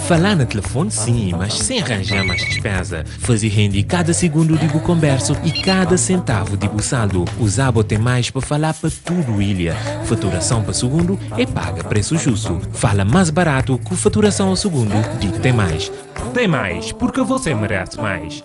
Falá na telefone sim, mas sem arranjar mais despesa. Faze rende cada segundo de bu converso e cada centavo de bu saldo. Usar Botem Mais para falar para tudo ilha. Faturação para segundo é paga preço justo. Fala mais barato com faturação ao segundo de Tem Mais. Tem Mais, porque você merece mais.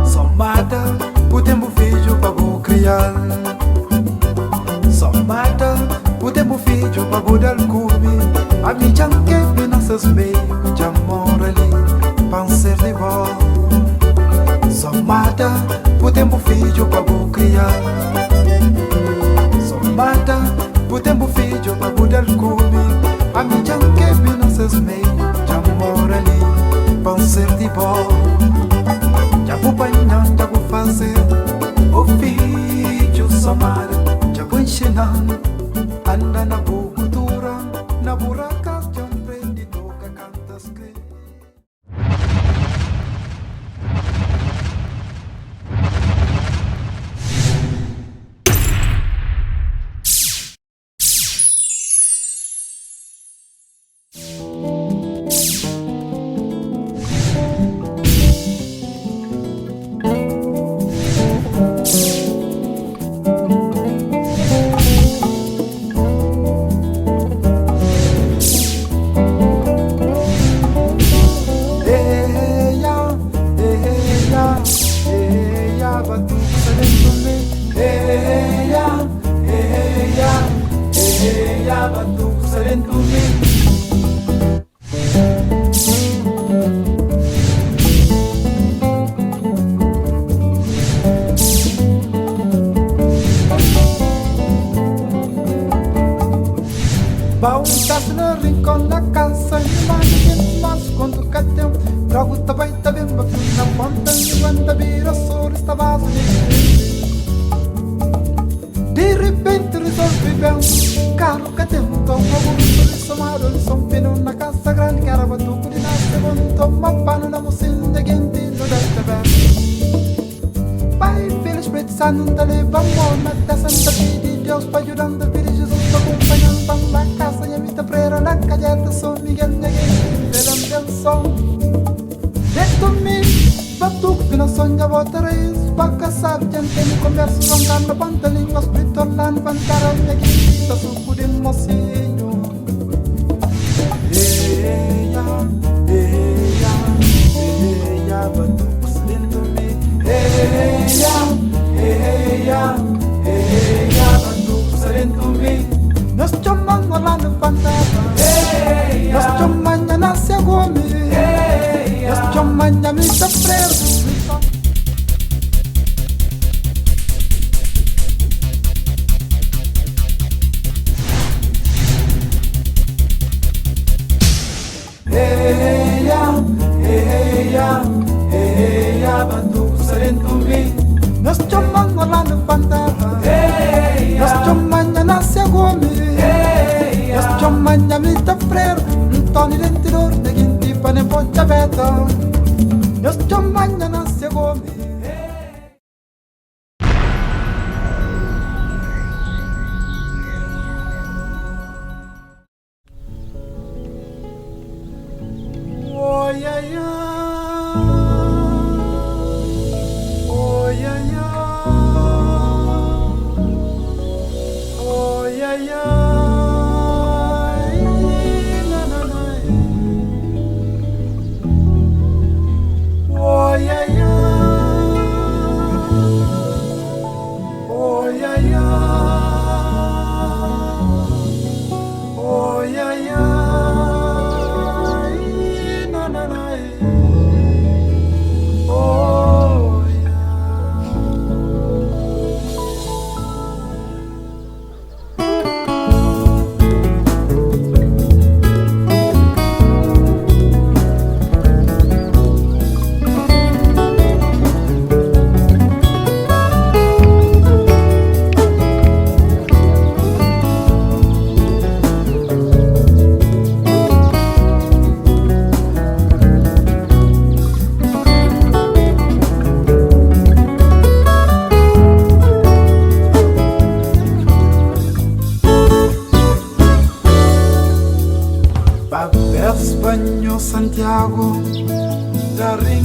Só mata o tempo filho pa bu criar. Só mata o tempo filho pa bu dar cume. A mi já que nossas meio já mora ali pa ser de bom. Só mata o tempo filho pa bu criar. Só mata o tempo filho pa bu dar cume. A mi já que nossas meio já mora ali pa ser de bom. Já vou banhar, já vou fazer o filho somar, já vou ensinar. Anda na boa cultura, na buraca, já aprende, toca, canta, escreve. Eia, eia, eia, batuta dentro de mim. Eia, eia, eia, batuta dentro de mim. Bauntasse no rincão da casa E mais gente mas quando cá tem Trago também tá bem na ponta E quando vira soro está vaso De repente resolve bem Carro que tem toma burro Somado são pino na casa grande Que era batuco de nasce bom Toma pano na mocinha quente no da taberna. Pai, Filho, Espírito Santo, tá leva amor na terra santa, pede Deus para ajudando, pede Jesus para acompanhando, para lá casa e a mita freira na calheta, São Miguel, ninguém, pela benção. Dentro de mim, batuco, que não sonha, bota raiz, para sabe, quem tem conversa, não canta, panta língua, espírito, lá, pantara, minha querida, suco de mocinho. Eia, eia, eia, batuco, dentro de mim. Eia, eia, eia, batuco, dentro de mim. Nós chamamos lá no Pantava. Nós chamamos na Segome. Nós chamamos na Mita Freire. Eia, eia, eia, batuco dentro de mim. Nós chamamos lá no Pantava. Nós chamamos na Segome. Nós chamamos na Mita Freire. Antônio Dentidor, de Guinti, Panem, Poncha Beta. Nós chamamos na Segome. Oh, yeah, yeah. Oh, yeah, yeah. Oh, yeah, yeah. Na, na, na. Oh, yeah,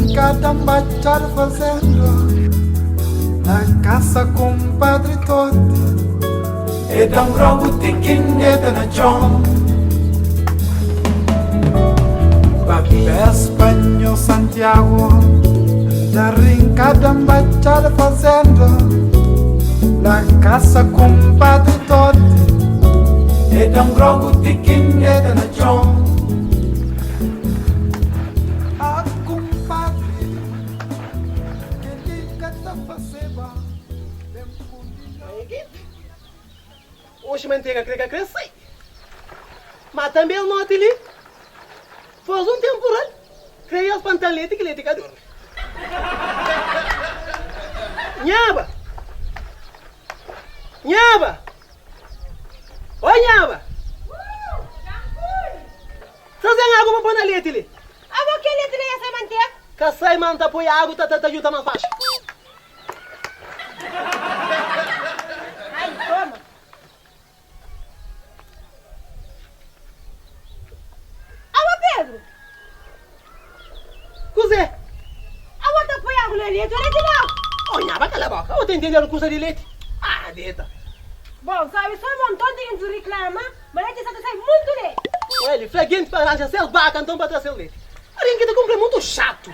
rinkada nbatxada fazenda Na kasa kumpadri Toti E da-m grogu ti ki N deta na txon Papes pa nho Santiagu N da rinkada nbatxada fazenda Na kasa kumpadri Toti E da-m grogu ti ki N deta na txon Ah, kumpadri Kel-li ka ta faseba Tenpu di nho Oxi mantega kre ka kre sai. Ma tanbe es noti li faze un tenpural kre es pantan leti ki leti ka durmi. Nhaba! Nhaba! Oi nhaba! Trazen agu pa poi na leti li. Abo ke leti li ya sai mantega? Ka sai ma nta poi agu ta ta djuta mas faxi. Ai, toma. Awa, Pedru. Kuzê? Awa ta poi agu na leti, o leti logu. Oh, nhaba, kala boka. Awa ta intende kuza di leti. Ah, deta. Bon, sabi so monton di jintis riklama ma leti sa ta sai muntu leti. Eli fla jintis pa ranja ses baka nton pa tra ses leti. Algen ki ta kunpra é mutu xatu.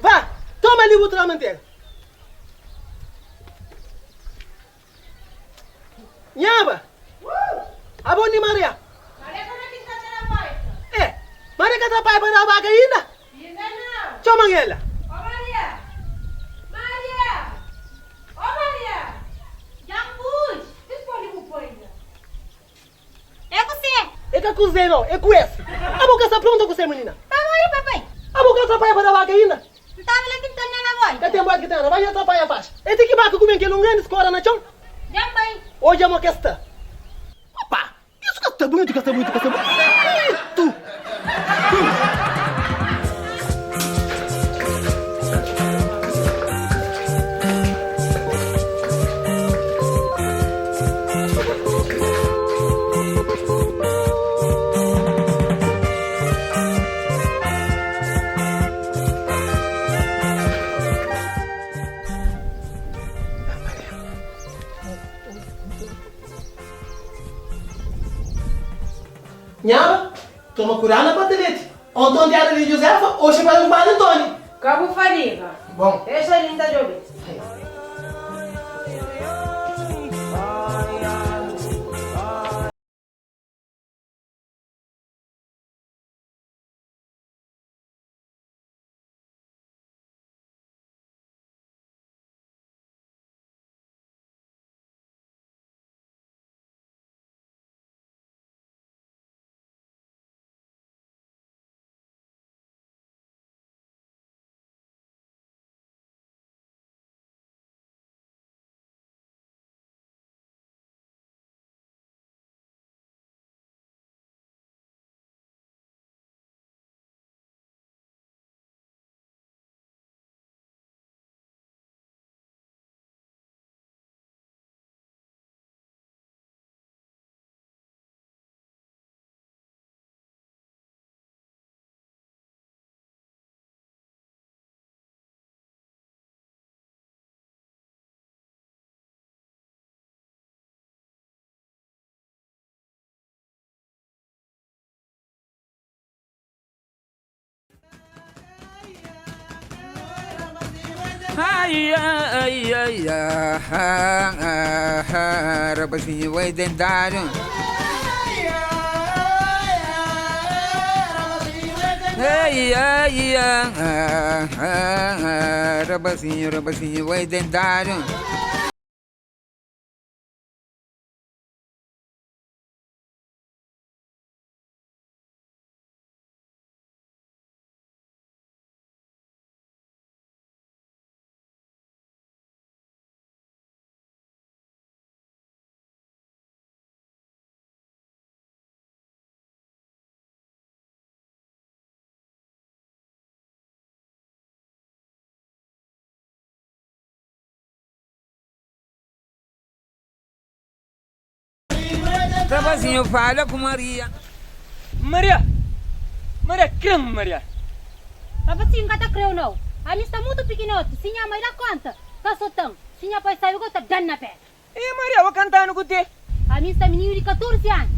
Ba, toma li bu tra mantega. Nhaba, abo ni Maria? Maria ta na kintal ta da volta. E, Maria ka tra pai pa da baka inda? Inda nau. Txoman ela. O Maria! Maria! O Maria! Dja N pui. Disponde bu pai la. É ku se. É ka ku ze no, é ku es. Abo ka sta pronta ku se, minina? Pamodi, papai? Abo ka atrapaia pa da baka inda? N tava la kintal na la volta. Ka ten boi ki ten anda, bai atrapaia faxi. É ti ki baka kume kel un grandi skora na txon? Dja N bai. Odja mo ke sta. Opa! Isu ka sta bunitu, ka sta bunitu, ka sta bunitu! Nhaba, toma kudadu na patileti. Onton diada di Josefa, oxi pa kumpadri Ntoni. Ka bu fadiga. Bon. Dexa li N ta djobe. Ai, ai, ai, ah, rapazinho vai tentar. Ai, ai, ah, rapazinho, rapazinho vai tentar. Rapazinho fala ku Maria. Maria! Maria kre-m, Maria. Rapasinhu, N ka ta kre-u nau. Ami sta mutu pikinoti. Si nha mai da konta, ta sota-m. Si nha pai sabe, go ta da-m na pédra. Ê, Maria, bo kanta-nu ku te. Ami sta mininu di 14 anu.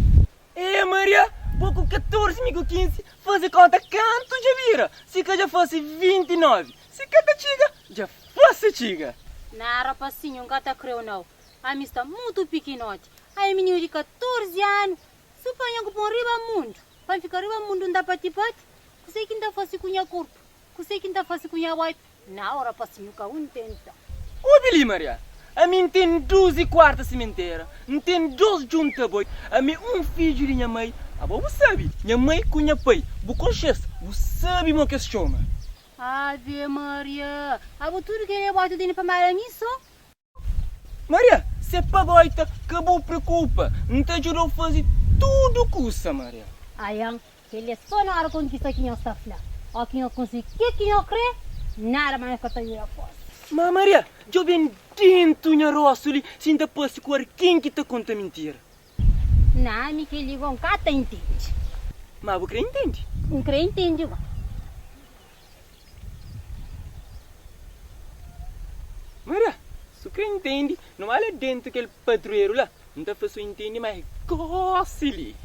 Ê, Maria, bo ku 14, mi ku 15, faze konta kantu dja bira. Si ka dja fase 29, si ka ta txiga, dja fase txiga. Na, rapasinhu, N ka ta kre-u nau. Ami sta mutu pikinoti. Ai, mininu di 14 anu, su panha ku pon riba mundu. Pa N fika riba mundu N ta pati-pati? Kusé ki N ta fase ku nha korpu? Kusé ki N ta fase ku nha boita? Na ora pa sinhu ka un tenta. Obi li, Maria, ami N ten 12 kuarta simentera, N ten dos djunta boi, ami un fidju di nha mai, abo bu sabe, nha mai ku nha pai, bu konxe-s, bu sabe mo kes txoma. Ave Maria, abo tudu kel e boita tene pa mara mi so? Maria, se pa boita, ka bu preokupa, N ta djuda-u faze tudu kusa, Maria. Aian, kel-li é sô na óra konkista ki nhos ta fla. Ó ki nhos konsigi ke ki nhos krê, nada más nhos ka ta djuda forsa. Má Maria, djo ben dentu nha rostu li si N ta parse ku arkin ki ta konta mintira. Na mi kel-li gó N ka ta intende. Má bu krê intende? N krê intende gó. Maria, Su krê intende, no ba la dentu kel padrueru la. N ta fla su intende ma é gósi li.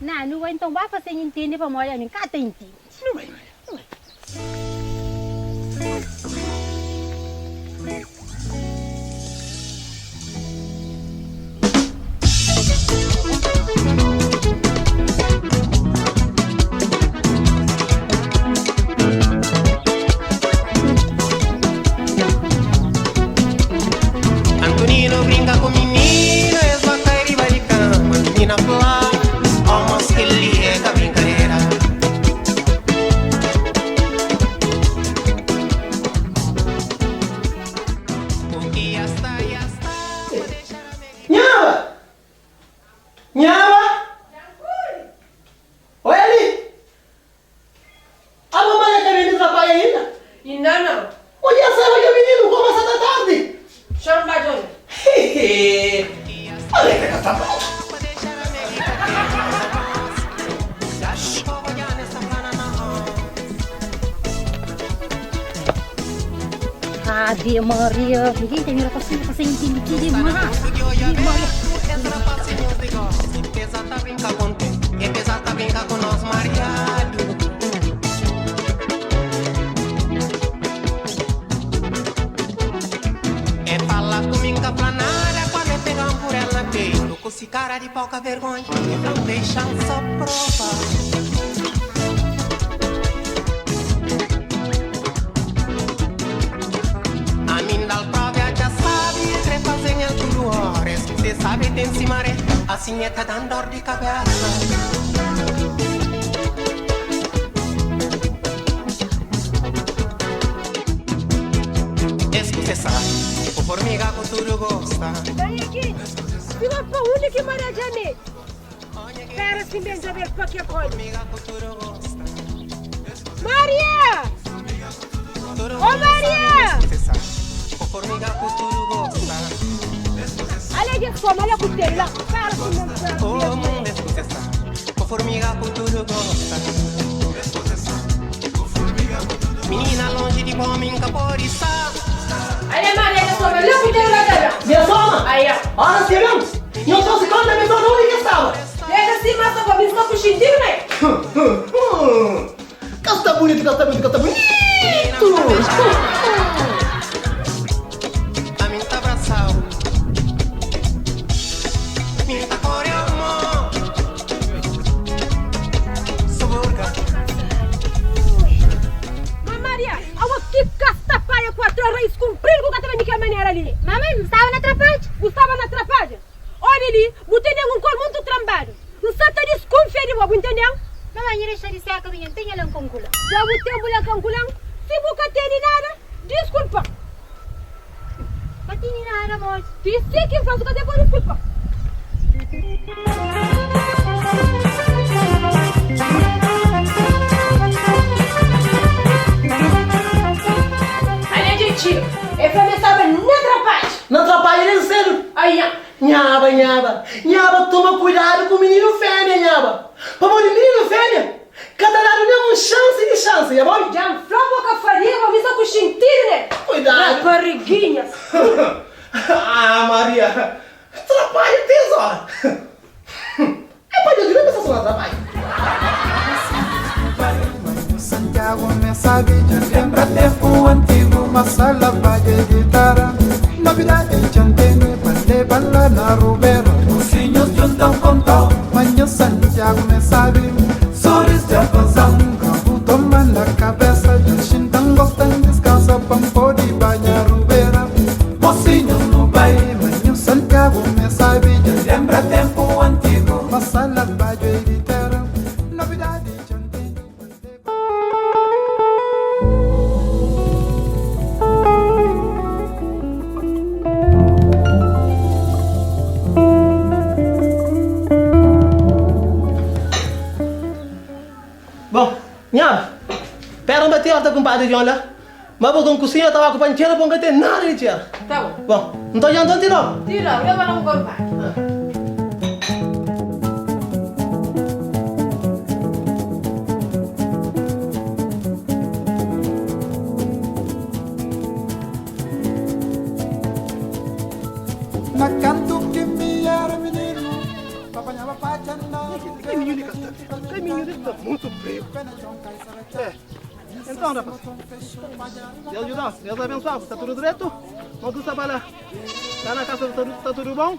Na, nu bai nton, ba fase-m intende pamodi ami N ka ta intende. Nu bai, Maria, nu bai. Antonino brinka ku minina, es ba kai riba di kama. Minina fla, Oh, mos kel-li é ka brinkadera. Nhaba! Nhaba! Oi ali! A mamãe ka ben di trabalho ainda? Inda não. Odja sai, odja mininu, como sa ta tardi. Chama ba djobe. Hehe. Olha ka ta pronto. Ave Maria, ninguém tem mira pa cima, pa sem entende que demais. Ave Maria. Daí ki si ba pa undi ki Maria dja mete? Pera si ben djobe-l pa ke kóli. Maria! Ô Maria! Ale dja soma, ale ku telu la. Pera si ben Ale Maria dja soma, ale ku telu la ta ben. Dja soma? Aia. Ora si ben, nho trouxe konta mi só na undi ki staba. Dexa si mas pa mi sta ku xintidu mé. Ka sta bunitu, ka sta bunitu, ka sta bunitu. Ma Maria, awa ki ka sta paia ku atra rais kunpridu ku ka ta ben di kel manera li. Mamai, bu staba na trapadja? Bu staba na trapadja? Obi li, bu tene un kor muntu tranbadu. N sa ta diskunfia di bo, bu ntende-m? Mamai, nha dexa di seka mi, nha N ten nha lankankulan. Dja bu ten bu lankankulan? Si bu ka tene nada, diskulpa-m. Ka tene nada, modi. Ti si ki N fla, su ka ten pa diskulpa-m. Ale dja txiga. E fla ma e staba na trapadja. Na trapadja nen sedu. Aia. Nhaba, nhaba, nhaba toma kuidadu ku mininu fémia, nhaba. Pamodi mininu fémia Ka ta dadu nen un xansi di xansi, ya bai? Dja N fla bo ka faria bo mi sta ku xintidu ne Kuidadu. Rapariguinhas. Ah, Maria, trapadja te es ora. É pa Deus, di sta so na trabadju. Santiago me sabe dja lembra tempo antigo Masala badja guitarra Novidade dja ntende pa leba la na rubera Mocinhos djunta un contau Manhã Santiago me sabe Soris dja vazam Gabu toma na cabeça Dja xinta N gosta N discansa Pa N pode badja rubera Mocinhos nu bai Manhã Santiago me sabe Dja lembra tempo antigo Masala badja guitarra Novidade dja ntende pa leba. Bon, nha, pera un bati ora ta kumpadri Jon la, ma bo kon kusinha tabaku pa ntxera bo nka ten nada di txera. Ta bon. Bon, nton Jon nton ti logu. Ti logu, leba la un gorbadju. Na kantu ki mi era mininu, pa panhaba patxa na Kel mininu li ka sta ben. Kel mininu li sta mutu prigu. É. Então, rapaz, Deus ajuda-u, Deus abençoa-u. Sta tudu dretu? Mo ki sta pa la? La na kasa sta tudu bon?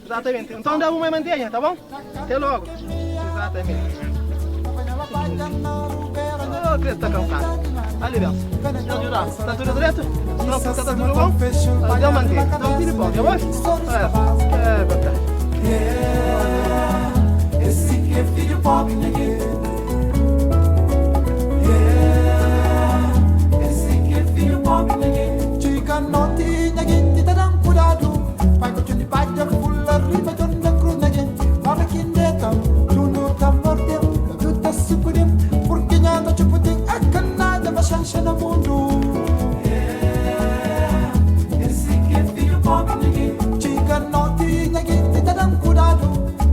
Exatamente. Então, da bu mai mantenha, tá bom? Até logo. Exatamente. Oh, Cristo tá cansado. Ali, Deus. Deus ajuda-u. Sta tudu dretu? Não, sta tudu bom? Deus mantenha. Então, tira pó, tá bom? É, é verdade. Esse que é filho pobre, ninguém. Esse que é filho pobre, ninguém. Txiga noti, nha genti ta dan kudadu. Pai ku txundi badja fula riba djon da kruz nha genti. Ora ki ndeta, txundu ta mordem, kabiu ta sukudim. Purki nha ta txuputin, é ka nada paxenxa na mundu. Esse que é filho pobre, ninguém. Txiga noti, nha genti ta dan kudadu.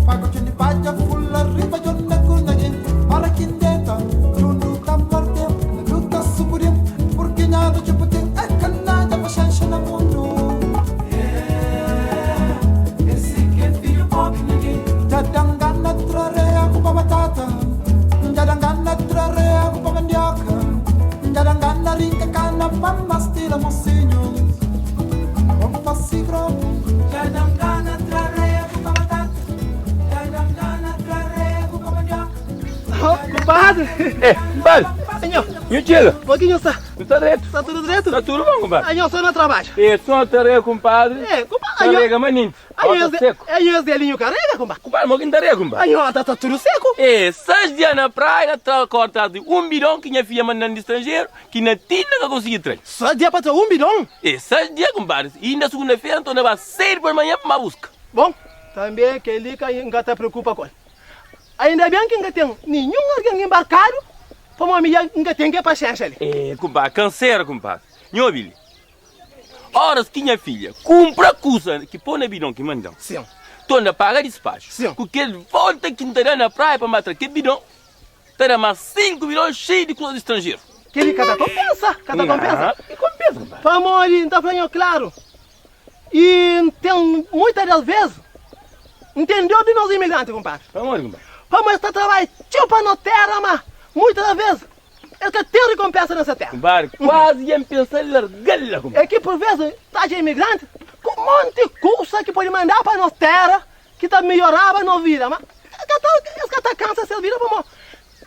Pai ku txundi badja fula riba djon da kruz nha genti. Ora ki ndeta, txundu ta mordem, kabiu ta sukudim. Purki nha ta txuputin, é ka nada paxenxa na mundu. Esse que é filho pobre, ninguém. Dja dan gana tra rea ku pa batata. Dja dan gana tra rea ku pa mandioca. Dja dan gana rinka kana pa mastila mocinhos. Bom fasi grogu. Dja dan gana tra rea ku pa batata. Dja dan gana tra rea ku pa mandioca. Oh, compadre! Eh, compadre! Senhor! Nhu txega! Bo ki nhu sta? Nu sta dretu. Sta tudu dretu? Sta tudu bon, kumpadri. Anho so na trabadju? E, so na tareia, kumpadri. E, kumpadri, anho. Tarega manenti. Anho Ota seku. Anho es delinhu karega, kumpadri. Kumpadri, mo ki N tareia, kumpadri? Anho ota sta tudu seku. E, sais dia na praia, na tra korta di un bidon ki nha fidja manda-m di stranjeru, ki na tinda N ka konsigi tra-l. Sais dia pa tra un bidon? E, sais dia, kumpadri. Inda sugunda-fera N torna ba sedu palmanha pa N ba buska. Bon, tanbe kel-li ka N ka ta preokupa ku el. Ainda ben ki N ka ten ninhun algen inbarkadu, pamodi mi dja N ka ten ke paxénxa li. Eh, kumpadri, kansera, kumpadri. Nha obi li. Óras ki nha filha kunpra kusa ki pô na bidon ki manda-m, Sin. torna paga dispaxu. Sin. Ku kel volta ki N ta da na praia pa N ba tra kel bidon, ta da más 5 bidon xeiu di kusa di stranjeru. Kel-li ka ta konpensa, ka ta konpensa. Ka konpensa, kumpadri. Pamodi N ta fla nho klaru, I N ten muita das ves N ten dor di nos imigranti, kunpadri. Pamodi, kunpadri? Pamodi es ta trabadja txeu pa nos tera, ma muita das ves es ka ten rikonpensa na se tera. Kunpadri, kuazi dja N pensa larga-l la, kunpadri. É ki pur ves ta atxa imigranti ku monti kusa ki pode manda pa nos tera ki ta midjoraba nos vida, ma es ka ta kansa ses vida pamodi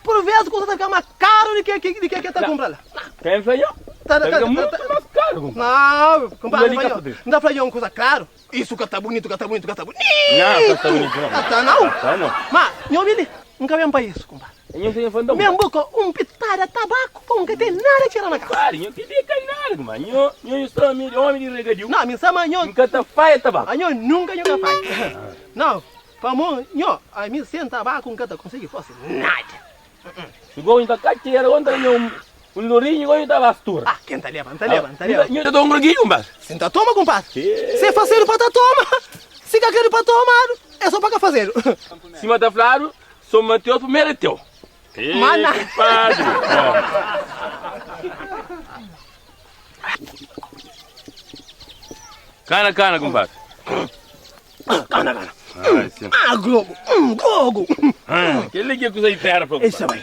Por vezes kusa ta fika ma karu di ke di ke ke ta kumpra la. Tem fla nho? Ta fika mutu mas karu kumpadri. Não, kumpadri, nta fla nho, nta fla nho un kusa klaru. Isu ka ta bunitu, ka ta bunitu, ka ta bunitu. Não, ka ta bunitu não. Ka ta não. Ka ta não. Ma nho obi li, nka ben pa isu, kumpadri. Nho tem fla nton. Mesmu ku un pitada tabaku, pa un ka ten nada txera na kasa. Kumpadri, nho keli ka nada, kumpadri. Nho, nho sta omi, omi di regadiu. Não, mi sama nho. Nka ta faia tabaku. A nho nunka nho ka faia. Não. Pamo nho, ami sen tabaku N ka ta konsigi fase nada. Si gomi ta katxera, gomi ta ganha un lorinhu, gomi ta bastura. Ah, ken ta leba, N ta leba, N ta leba. Nho ta toma un groginhu, kunpadri? Si N ta toma, kunpadri. Si é fasedu pa ta toma, si ka kredu pa tomadu, é so pa ka fasedu. Sima ta fladu, Son Mateus primeru é teu. Mana. Compadre. Cana, cana, compadre. Cana, cana. Ah, sim. Ah, Globo. Globo. Ah, aquele que é coisa de terra, pô. Isso bem.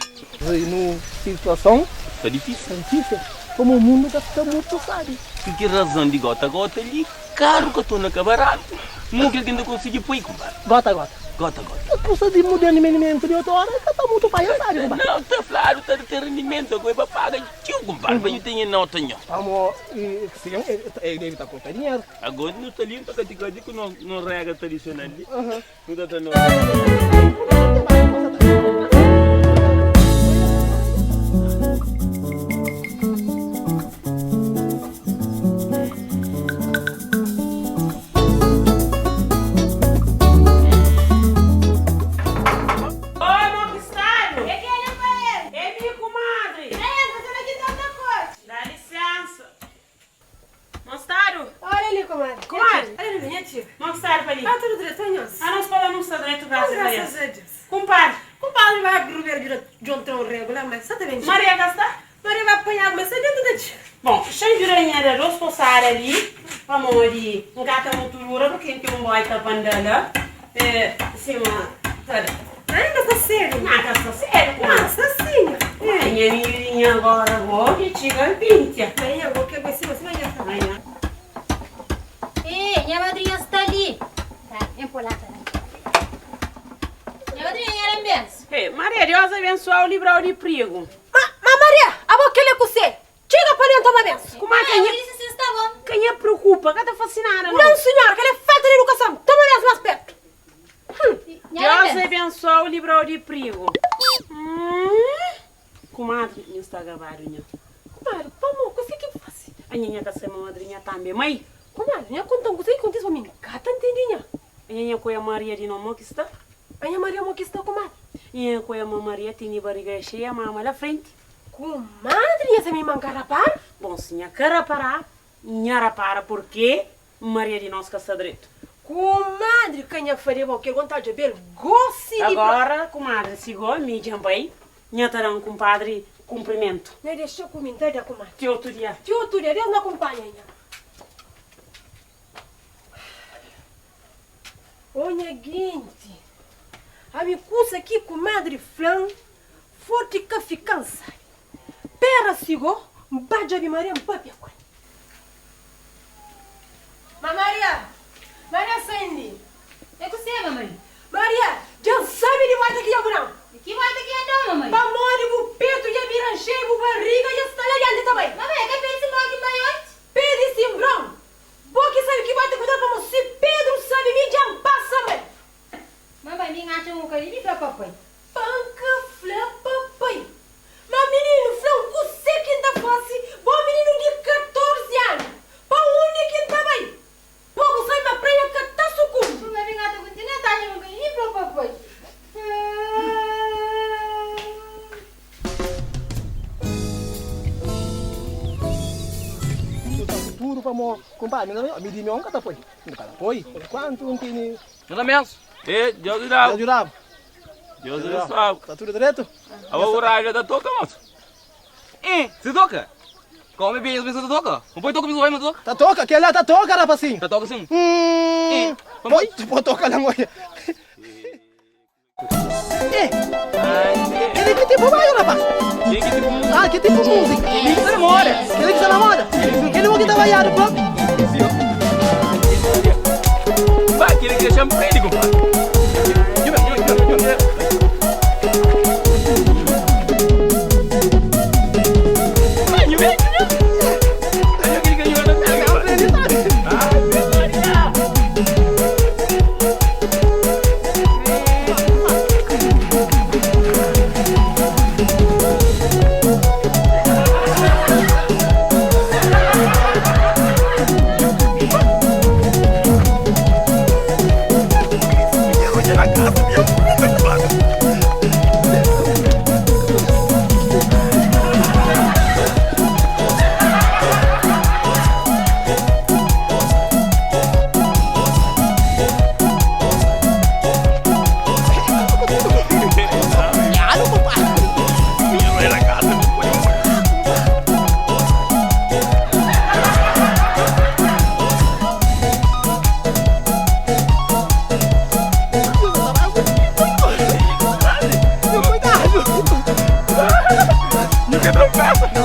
No situação Tá difícil. tá difícil. Como o mundo tá ficando muito, sabe? Que razão de gota a gota ali, caro que eu tô na cabarato. Nunca que ainda consegui pôr, compadre. Gota, gota. Gota, gota. A custa de modernimento de outra hora, que tá muito pai, sabe, compadre? Não, tá claro, tá de ter rendimento, agora vai pagar tio, compadre. Mas eu tenho nota, nhó. Vamos, e, sim, ele deve estar com dinheiro. Agora não tá limpo, tá de que não, não rega tradicional ali. Não tá tendo. Oi, conquistado! É que ele é É minha comadre! É, você não quer tanta coisa. Dá licença! Mostrado? Olha ali, comadre. Comadre. Olha ali, minha tia. Mostrado para ali. Ah, tudo direito, senhor. Ah, não se pode não está direito, graças a Deus. Graças a Deus. Compadre, Compadre vai gruber de um trão regular, mas só também. Maria gasta? Maria vai apanhar, mas sai dentro da tia. Bom, sem juranha da doce passar ali, vamos ali, um gato muito dura, porque tem um baita pandala. É, sim, uma. Tá. Ainda está cedo. Nada, está sério, comadre. Nossa senhora. Ai, Minha menininha agora, vou que chega pinta. Aí, eu vou que você vai já tá. Amanhã. Ei, minha madrinha está ali. Tá, vem por lá, tá. Minha madrinha era benção. Ei, Maria, Deus abençoe o livro de perigo. Ma, ma Maria, a boca ele é com você. Chega para dentro, toma benção. Como é que Ah, eu a disse assim, está bom. quem é preocupa? Que tá fascinada, não? Não, senhora, que ele é falta de educação. Toma benção mais perto. Minha Deus benção. abençoe o livro de perigo. Comadre, não está gravado, não. Comadre, vamos, o que que faz? A minha tá sendo madrinha também, mãe. Comadre, minha conta, você conta isso para mim. Cata entendinha. A minha coia Maria de nome que está. A minha Maria mo que está, comadre. A minha coia Maria tem barriga cheia, mama lá frente. Comadre, essa me manca rapar? Bom, se minha cara parar, minha rapara, porque Maria de nós que está direito. Comadre, canha faria bom que vontade de bel gosse de Agora, comadre, sigo, me jambei. Minha terá um compadre cumprimento. Não deixa eu comentar da comadre. Te outro dia. Tio outro dia, Deus não acompanha. Nha. Olha, gente, a me cursa aqui, comadre flan, forte que ficança. Pera, sigo, baja de Maria, mpapia com. Ma Maria, Maria Sandy, É com você, mamãe. Maria, já sabe de volta aqui, não. Que vai ter que andar, mamãe? Pamore, bu peito, já viranchei, bu barriga, já está lá adiante também. Mamãe, é que pensa logo maior. Pedro Simbrão, bom que sabe que vai te cuidar como se Pedro sabe me já passa, mãe. Mamãe, me acha um carinho pra papai. Panca flã papai. Mas menino, flã, você que tá fosse, bom menino de 14 anos. Pa onde que tá bem? Pouco sai uma praia que tá sucumbo. Mamãe, me acha um carinho pra papai. Futuro para mo, compadre, não, me di meu tá foi. Não tá foi. Quanto um tem Não dá mesmo? Ei, Deus ajuda. ajudava. Deus abençoe. Tá tudo direito? A horário da toca, moço. Eh, se toca? Come bem, você toca? Não pode tocar, mas toca. Tá toca, aquele lá tá toca, rapazinho. Tá toca sim. Pode, pode tocar na moia. Eh, ele que tipo vai, rapaz? Que que tipo música? Ah, que tipo música? Ele que se namora. Ele que se namora? Ele que tá vaiado, próprio. Vai, aquele que chama ele, compadre.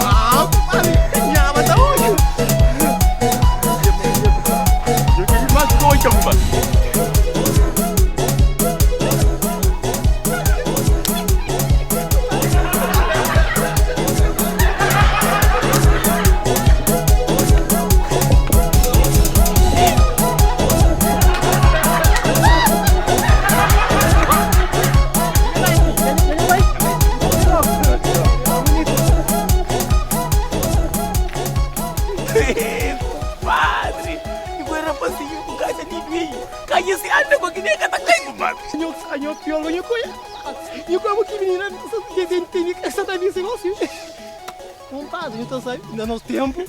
Ah, compadre, nhaba ta odju. Mas goita, compadre. Compadre, e foi rapazinho com caixa de vinho. Cai esse anda com que nem cata cai, compadre. Nho, nho, pior, nho, coia. Nho, como que menina, que tem tem essa tá vindo negócio. Compadre, então sabe, no nosso tempo,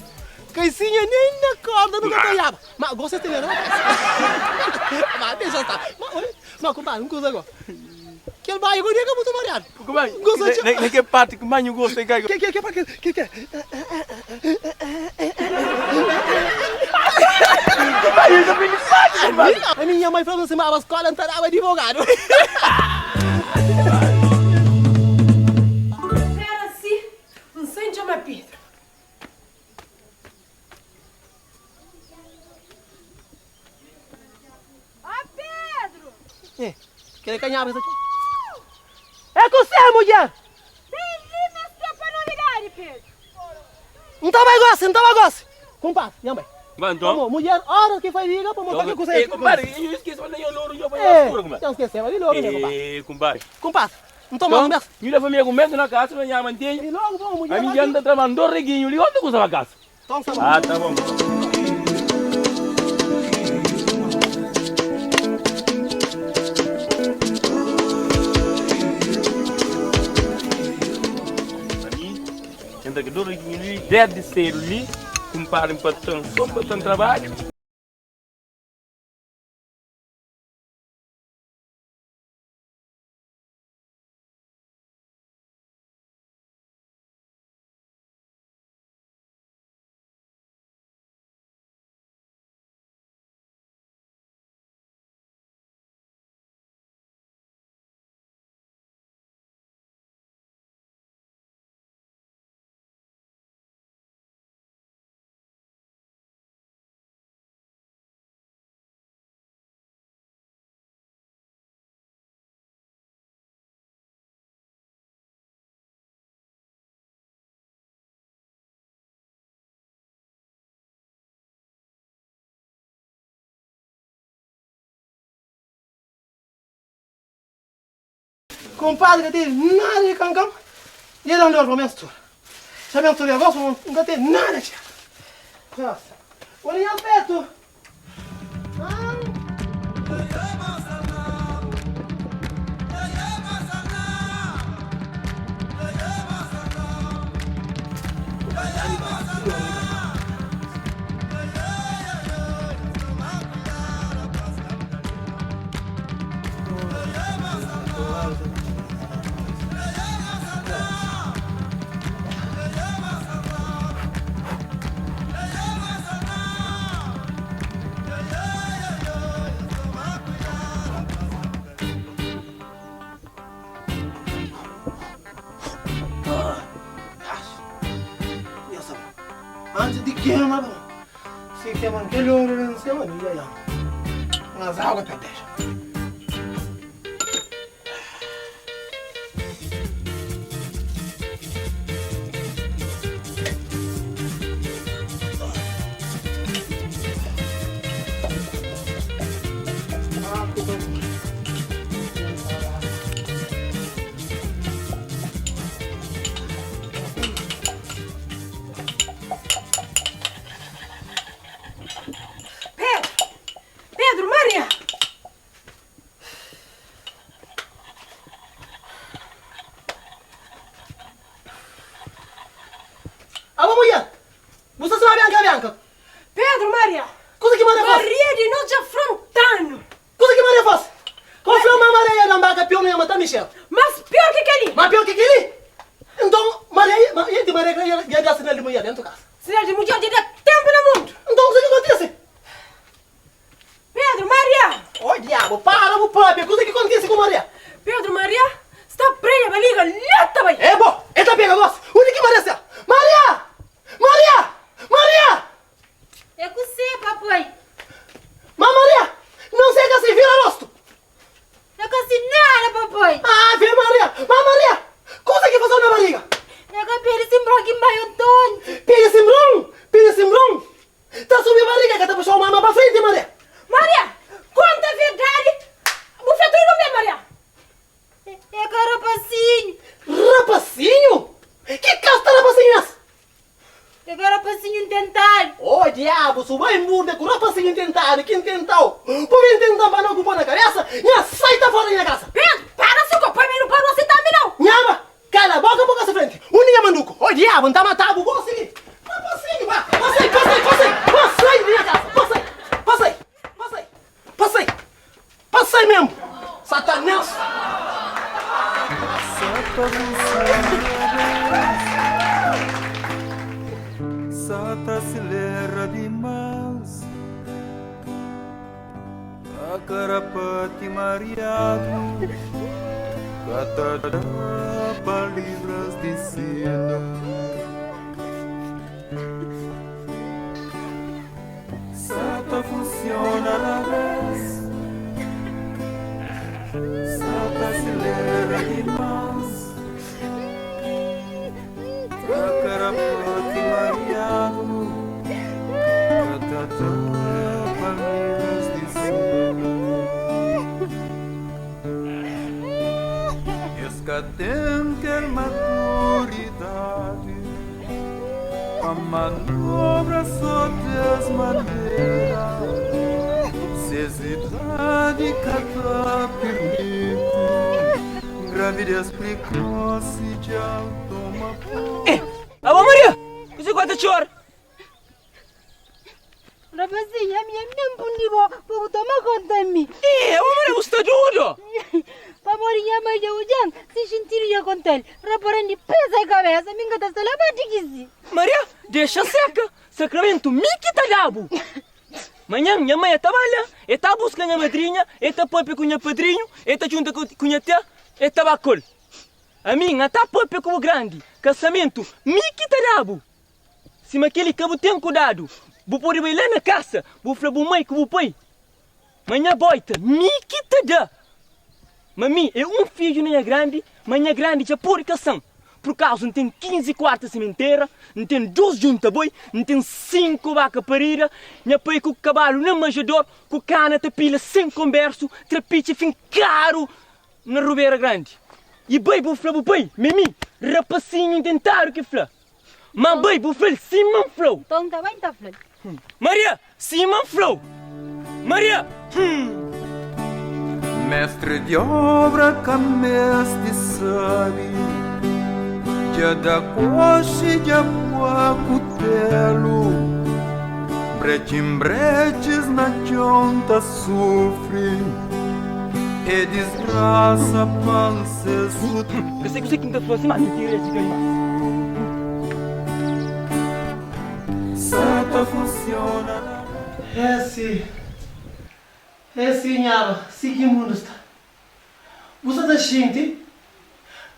caicinha nem na corda nunca talhava. Mas gosta de ter, não? Mas deixa estar. Mas, mas compadre, uma coisa agora. Aquele bairro agora é muito mareado. Compadre, Gosta de... nem que parte que mais gosta, cai. Que que que que que que? Compadre, eu também me faço, compadre. A minha mãe falou assim, mas a escola não dava advogado. Espera assim, não sei chama Pedro. Ah, Pedro! É, quer canhar isso aqui? É com você, mulher! Bem-vinda para novidade, Pedro! Não tá mais gosto, não tá mais gosto! Compadre, minha mãe. Vai, então. Vamos, mulher, hora que foi liga para montar que com você. Ei, compadre, eu esqueci, mas eu louro, eu vou É, escuro, compadre. não esqueceu, ali logo, né, compadre? Ei, compadre. Compadre, não toma Então, mais. minha família comendo na casa, não é mantenha. E logo, vamos, mulher. A minha anda trabalhando reguinho, ali onde custa a casa? Então, tá bom. Ah, tá bom. Ali, entra aqui do reguinho ali, deve ser ali, compadre, empatando, só empatando trabalho. Compadre, que tem nada de cancão. E ele andou para minha mistura. Se a minha mistura agora, não tem nada, tia. Nossa. Olha, perto. Ah. Ya sabe. Antes de queima, bom. Se queima aquele ouro, não sei, mano. E aí, Mas água pra deixa. Pedro! Pedro, Maria! Alô, mulher! Você sabe Bianca, Bianca? Pedro, Maria! Coisa que Maria faz? Maria de nós afrontando! Coisa que Maria faz? Confirma a Maria na barca pior não ia matar Michel. Mas pior que aquele! Mas pior que aquele? Então, Maria, Maria, de Maria ia dar sinal de mulher dentro de casa. Sinal de mulher de dar tempo no mundo! Então, o que acontece? Pedro, Maria! Ô, diabo, para, o próprio. Coisa que acontece com Maria? Pedro, Maria! Sta prenha baliga la ta bai. É bo, e ta pega gosi. Undi ki Maria sta? Maria! Maria! Maria! É kusé, papai? Ma Maria, não seka si, vira rostu. É ka si nada, papai. Ave Maria! Ma Maria, kusa ki fasau na bariga? É ka pedi simbron ki nbai ontonti. Pedi simbron? Pedi simbron? Ta subi bariga ka ta puxau mama pa frenti, Maria. Maria, konta verdadi. Bu fla tudu nome, Maria. É ka rapasinhu. Rapasinhu? Ki kasta rapasinhu es? É ka rapasinhu ntentadu. Oh diabu, su bai murde ku rapasinhu ntentadu ki ntentau. Bu ben tentan pa no ku po na kabesa, nha sai ta fora di nha kasa. Pedru, para su ko poi mi no parou asi tambi nau. Nhaba, kala boka po kasa frenti. Undi nha manduku? Oh diabu, nta matabu gosi li. Rapasinhu, ba, pa sai, pa sai, pa sai, pa sai di nha kasa, pa sai, pa sai, pa sai, pa sai. Pa sai mesmo! Satanás! Sa ta acelera dimas Pa karapati mariadu Ka ta da pa libra-s di sina Sa ta funciona rabés Sa ta acelera dimas Ka karapati mariadu Ka ta tapa libras di sina Es ka ten kel maturidadi Pa manobra so des manera Ses idadi ka ta pirmiti Gravidez prekosi dja toma Eh, abo Maria, kuzê ku ba ta txora? Rapazinha, ami é mesmu pundi bo pa bu toma konta mi. Eh, abo Maria, bu sta dodu? Pamodi nha mai dja odja-m, si xintidu dja konta-l. Raparan di pesa i kabesa, mi N ka ta sta la bati ki si. Maria, dexa seka, sakramentu mi ki ta da-bu. Manhan nha mai e ta ba la, e ta buska nha madrinha, e ta papia ku nha padrinhu, e ta djunta ku nha tia, e ta ba ku el. Ami N ta papia ku bu grandi, kasamentu mi ki ta da-bu. Sima kel-li ka bu ten kudadu, bu pode bai la na kasa, bu fla bu mai ku bu pai ma nha boita mi ki ta da. Ma mi é un fidju na nha grandi, ma nha grandi dja pode kasa-m. Pur kauza N ten 15 kuarta simentera, N ten dos junta boi, N ten 5 baka parida, nha pai ku kabalu na manjador, ku kana ta pila sen konbersu, trapitxa finkadu na Rubera Grandi. I bai bu fla bu pai ma é mi, rapasinhu ntentadu ki fla. Ma bai bu fla-l sima N fla-u. Nton N ta bai N ta fla-l. Maria, sima N fla-u. Maria, hum. Mestre di obra ka meste sabe Dja da koxi dja bua kutelu Bretxin-bretxis na txon ta sufri É disgrasa pa N ses Ka sai kuzê ki N ta fla sima mintira es fika dimás. Sa ta funciona na. É si, é si nhaba, si ki mundu sta. Bu sa ta xinti?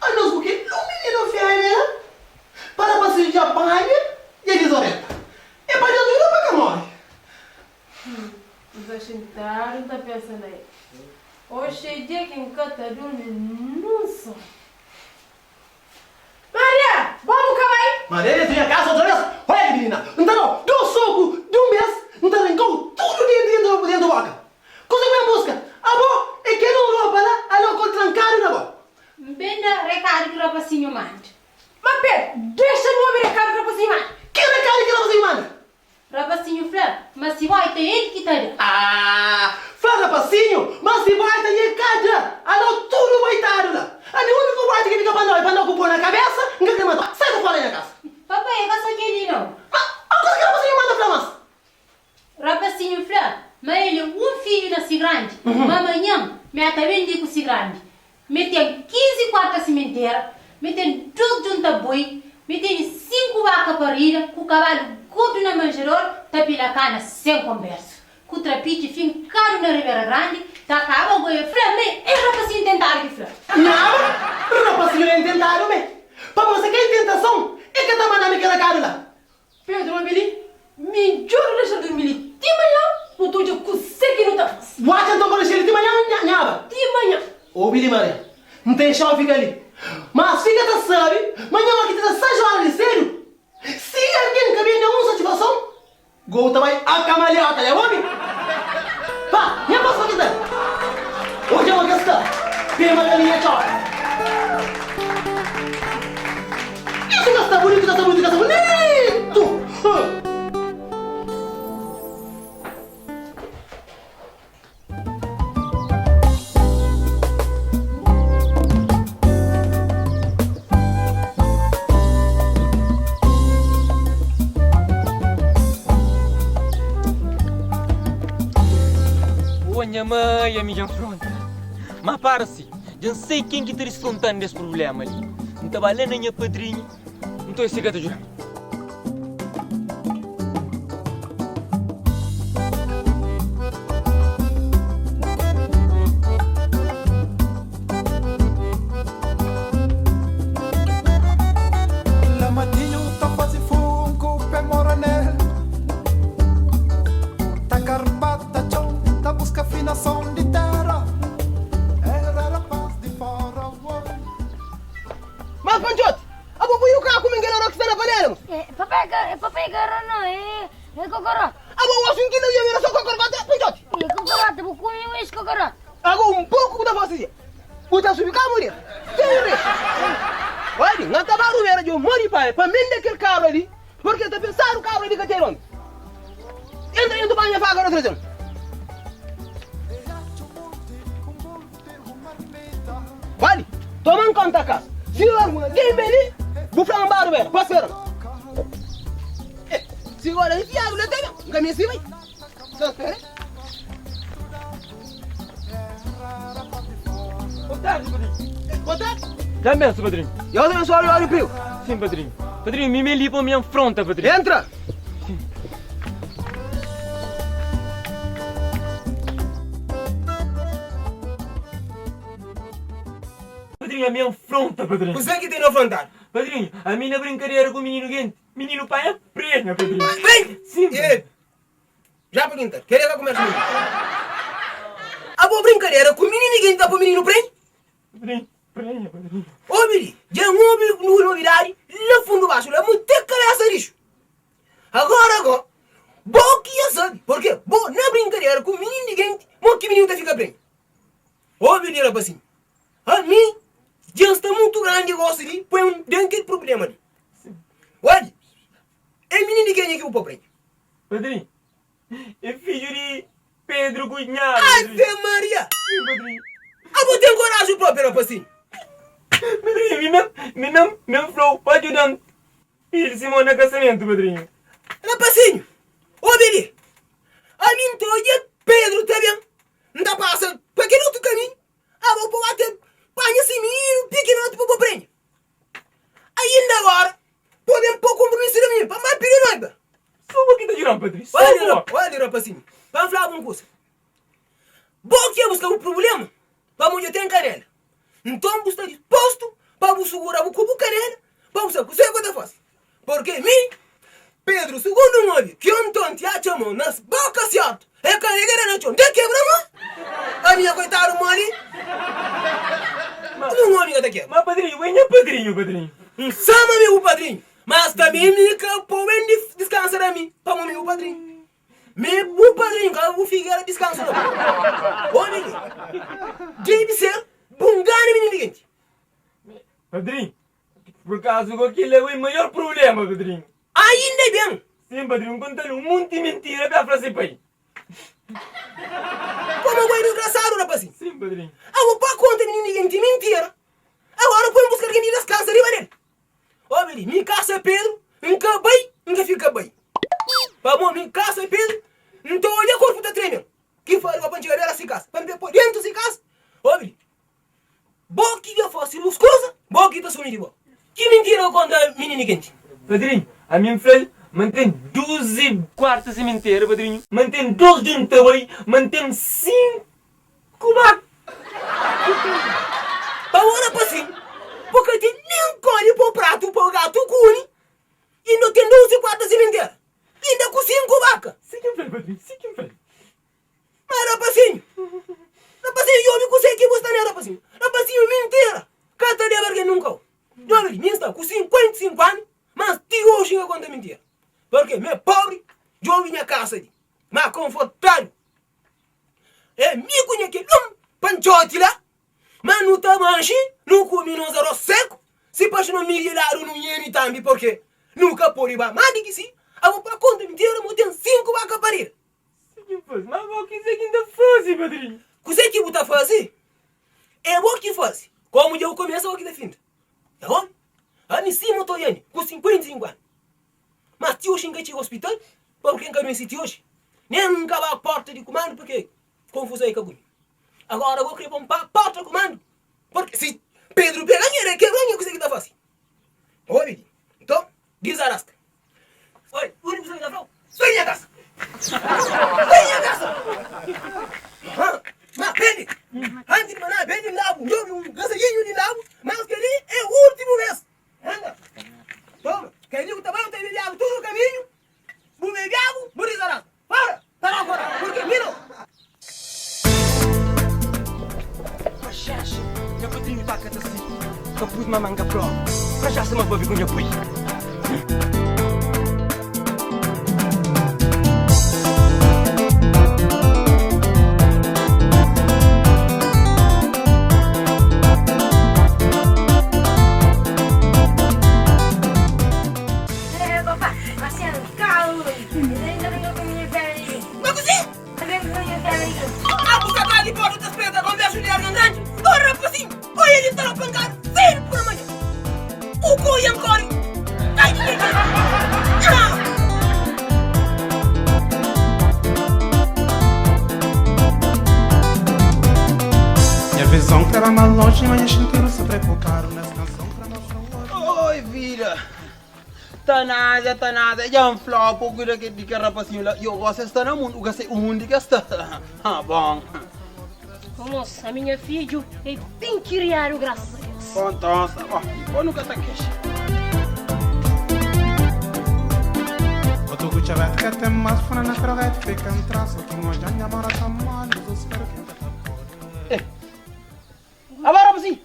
Anos ku kel un mininu fémia la, pa rapasinhu dja panha dja dizorenta. É pa Deus djuda pa ka móre. N sta xintadu N ta pensa na el. Oxi é dia ki N ka ta durmi nun sonu. Maria, bo bu ka bai? Maria dentro nha casa outra vez? Oia ki minina, N ta dau dos soku di un bes, N ta rinkau tudu denti dentro dentro boka. Kusa ki ben buska? Abo é kel un ropa la, alo kol trankadu na bo. N ben da rekadu ki rapasinhu manda. Ma Pedru, dexa-m obi rekadu ki rapasinhu manda. Ki rekadu ki rapasinhu manda? Rapasinhu fla ma si boita é el ki ta da. Ah! Fla rapasinhu ma si boita é ka da. Alo tudu boitadu la. Ami uniku boita ki fika pa nau é pa nau ku po na kabesa, N ka kre matau. Sai pa fora nha kasa. Papai, é ka so kel-li nau. Ma, a kuza ki rapasinhu manda fla mas. Rapasinhu fla ma el é un fidju na si grandi, ma manhan mi a ta ben li ku si grandi. Mi ten 15 kuarta simentera, mi ten dos djunta boi, mi tene 5 baka parida ku kabalu gordu na manjador ta pila kana sen konbersu. Ku trapitxi finkadu na Ribera Grandi, ta kaba go e fla me é rapasinhu tentadu ki fla. Nada, rapasinhu é intentadu me. Pamodi se ka intentason, e ka ta manda-me kel rekadu la. Pedru obi li, midjor nu dexa-l durmi li ti manhan, nu ta odja kuzê ki nu ta fase. Bu atxa nton pa dexa-l li ti manhan, Nhaba? Ti manhan. Obi li, Maria, N ta dexa-u fika li. Mas fika ta sabe ma nha ki ta da sais óra di sedu, si algen ka ben da un satisfason, Gou ta bai a kamaliota ya obi Pa nha pasa pa kital Odja ma ka sta Pema galinha txora Isu ka sta bunitu ka sta bunitu ka sta bunitu Huh. Ô nha mãe, ami dja nfronta. Má para si, dja N sei ken ki ta disfronta-m des prubléma li. N ta ba la na nha padrinhu, nton ese ka ta djuda-m. Lamatinhu ta faze funku pe mora nel Ta karbata txon ta buska finason di tera Era rapaz di fora oi. Mas Panchote, abo pui u ka kume kel oro ki sta na panela mos? Papai ka, papai ka oro no, e e kokorot. Abo osi un kilo i era so kokorot, Panchote? E kokorot, bu kume un es kokorot. Abo un poku bu ta fasi si, bu ta subi ka muri, ten un res. Odi, nha ta ba rubera djo mori pa pa mende kel kabra li, porque ta pensadu kabra li ka ten nomi. Entra dentu panha faka no trazen. Bali, toma-m konta kas. Si algun algen ben li, bu fla-m ba rubera, pa spera-m. Eh, si gora i fiadu la ta ben, N ka meste bai. Sa spera. Boa tarde, padrinho. Boa tarde. Dá benção, padrinho. Deus abençoe o primo. Sim, padrinho. Padrinho, me me li para minha afronta, padrinho. Entra. Sim. Padrinho, a minha afronta, padrinho. Kuzê ki ten afrontadu? Padrinho, a minha brincadeira com o menino gente. Menino pai é prenha, padrinho. Prende? Sim. E, já pa quinta, queria ka comer comigo. A boa brincadeira com menino ninguém tá pro menino prende? Padrinho, prenha, padrinho. Ô, Bili, dja N obi nu novidadi la fundu baxu la, mu te kabesa rixu. Agora go, bo ki ya sabi, porque bo na brinkadera ku mininu di genti, mo ki mininu ta fika prende. Obi li rapasinhu, ami dja N sta mutu grandi gosi di poi un den kel prublema li. Odja, e mininu di kenha ki bu po prende? Padrinhu, e fidju di Pedru ku Nharu. Ave Maria! Sim, padrinhu. Abo ten koraji propi, rapasinhu. Padrinhu, mi mem, mi mem, mem flau pa djuda-m pidi Simon na kasamentu, padrinhu. Rapasinhu, obi li. Ami N ta odja Pedru ta ben, N ta pasa pa kel otu kaminhu, abo pa ba ta panha si mininu pikinoti pa bo prende. Ainda agora, bo ben pô konpromisu na mi pa N ba pidi noiba. Sô bo ki ta djuda-m, padrinhu, sô bo. Olha, rapasinhu, pa N fla-bu un kusa. Bo ki é buska bu prubléma, pamodi dja ten kanela. Nton bu sta dispostu pa bu sugura bu ku bu kanela pa bu sabe kuzê ku ta fase. Purkê mi, Pedru, sugundu N obi ki Anton ti atxa mon nas boka sertu, e kanela era na txon, dja kebra mon. Ami nha koitadu moli, kuma un omi ka ta kebra? Ma padrinhu, bu é nha padrinhu, padrinhu. N sama mi bu padrinhu, mas tanbê mi ka pô ben diskansa da mi, pamodi mi bu padrinhu. Mi bu padrinhu ka bu figera diskansa no. Obi li, debe ser bu ngana mininu di genti. Padrinhu, Por kazu ku kila é maior prublema, padrinhu. Ainda ben! Sim, padrinhu, N konta-l un monti mintira pa el fla se pai. Koma bo é disgrasadu, rapazinhu. Sim, padrinhu. Abo pa konta mininu di genti mintira, agora poi-m buska algen di diskansa riba del. Obi li, mi kasa Pedru, N ka bai, N ka fika bai. Pamo mi kasa Pedru, N ta odja korpu ta treme-m. Ki fala pa N txiga bera si kasa, pa N pe dentu si kasa. Obi li. Bo ki dja fase bus kuza, bo ki ta sumi di bo. Ki mintira bu konta mininu kenti? Padrinhu, ami N fla-l. Mantém 12 quarta sementeira, padrinho. Mantém 2 junta boi, mantém 5 vaca. Pa ora pa si, bo ka ten nen kóli pa pratu pa gatu kumi, inda ten 12 quarta sementeira, inda ku 5 vaka. Si ki N fla-l, padrinho, si ki N fla-l. Ma rapasinhu, rapasinhu, djobe kuzê ki bu sta ne, rapasinhu. Rapasinhu, mintira ka ta deba algen nunka. Djobe li, mi N sta ku 55 anu, mas ti oji N ka konta mintira. Purke mi é pobri, djobe nha kasa li, ma konfortadu. É mi ku nha kel un pantxoti la, ma nu ta manxi, nu kume nos aros seku, si paxi no midi ladu nu nhemi tambi, purke nu ka pode ba más di ki si. Abo pa konta mintira, mo ten 5 baka parida. Si ki N faze? Má bo, kuzê ki N ta faze, padrinhu? Kuzê ki bu ta faze? É bo ki faze. Komu dja bu kumesa, bo ki ta finda. Ta bon? Ami sima ta oiani, ku 55 anu. Mas ti oji N ka txiga ospital, purke N ka duense ti oji. Nen N ka ba porta di kumandu, purke konfuzon é ka ku mi. Agora bo kre pa N ba porta di kumandu? Purke si Pedru pega nha, el kebra nha, kuzê ki ta faze? Obi li. Nton, dizaraska. Oi, úniku kuza ki ta fla-u, sai nha kasa! Sai nha kasa! Ma bebe, antis di maná, bebe un labu, djobe un gasalhinhu di labu, mas kel-li é últimu bês. Anda, toma, kel-li ku ta bai, bu ta bebe agu tudu kaminhu, bu bebe agu, bu dizarasa. Fora, ta ba fora, purki mi no. Paxénxa, nha padrinhu ta ka ta si Ka pus ma manga prova Paxénxa ma babi ku nha pai. Ma kuzê? Abu sta tras di porta ta spera konversu di algen grandi. Oh rapasinhu, oia li ta la pankadu sedu pur manha. U koi ankori. Ai ki ki ki. Nha vizon kreba más lonji, ma nha xintidu sa preokupadu nes kanson kre mostra oji. Oi vida. Ta nada, ta nada. Dja N fla-u pa bu kuida di kel rapasinhu la. Yo gosi es sta na mundu, u ka sai undi ki es sta. Ha, bon. Moça, minha fidju é bem kiriadu, graças a Deus. Bon, nton, sta bon. Dipôs nu ka ta kexa. Otu ku txabet ka ten más funa na kroget fika N tras o ki N odja nha mora ta mole dizusperu ki N ka ta pode. Abo rapasinhu,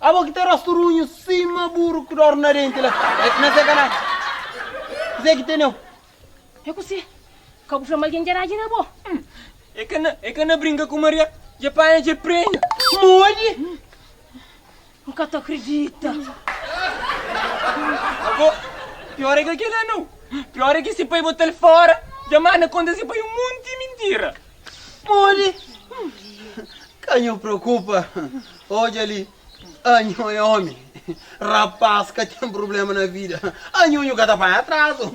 abo ki ten rostu runhu sima buru ku dor na denti la na se kanadja, kuzê ki teneu? É kuzê? Ka bu fla ma algen dja dadji na bo? É ka na, é ka na brinka ku Maria, dja panha dja prenha. Modi? N ka ta kridita. Abo, pior é ka kila nau. Pior é ki si pai bota-l fora, dja manda konta si pai un monti mintira. Modi? Ka nhu preokupa, odja li, anho é omi, rapaz ka ten prublema na vida, anho nhu ka ta panha atrazu,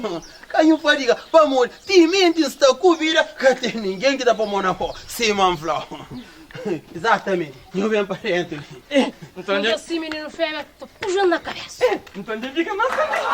ka nhu fadiga, pamodi timenti N sta ku vida ka ten ningen ki ta po mo na po, sima N fla-u. Izatamenti, nhu ben pa dentu li. Nton dja si mininu femia ta puxa-m na kabesa. Nton dja fika más kontenti.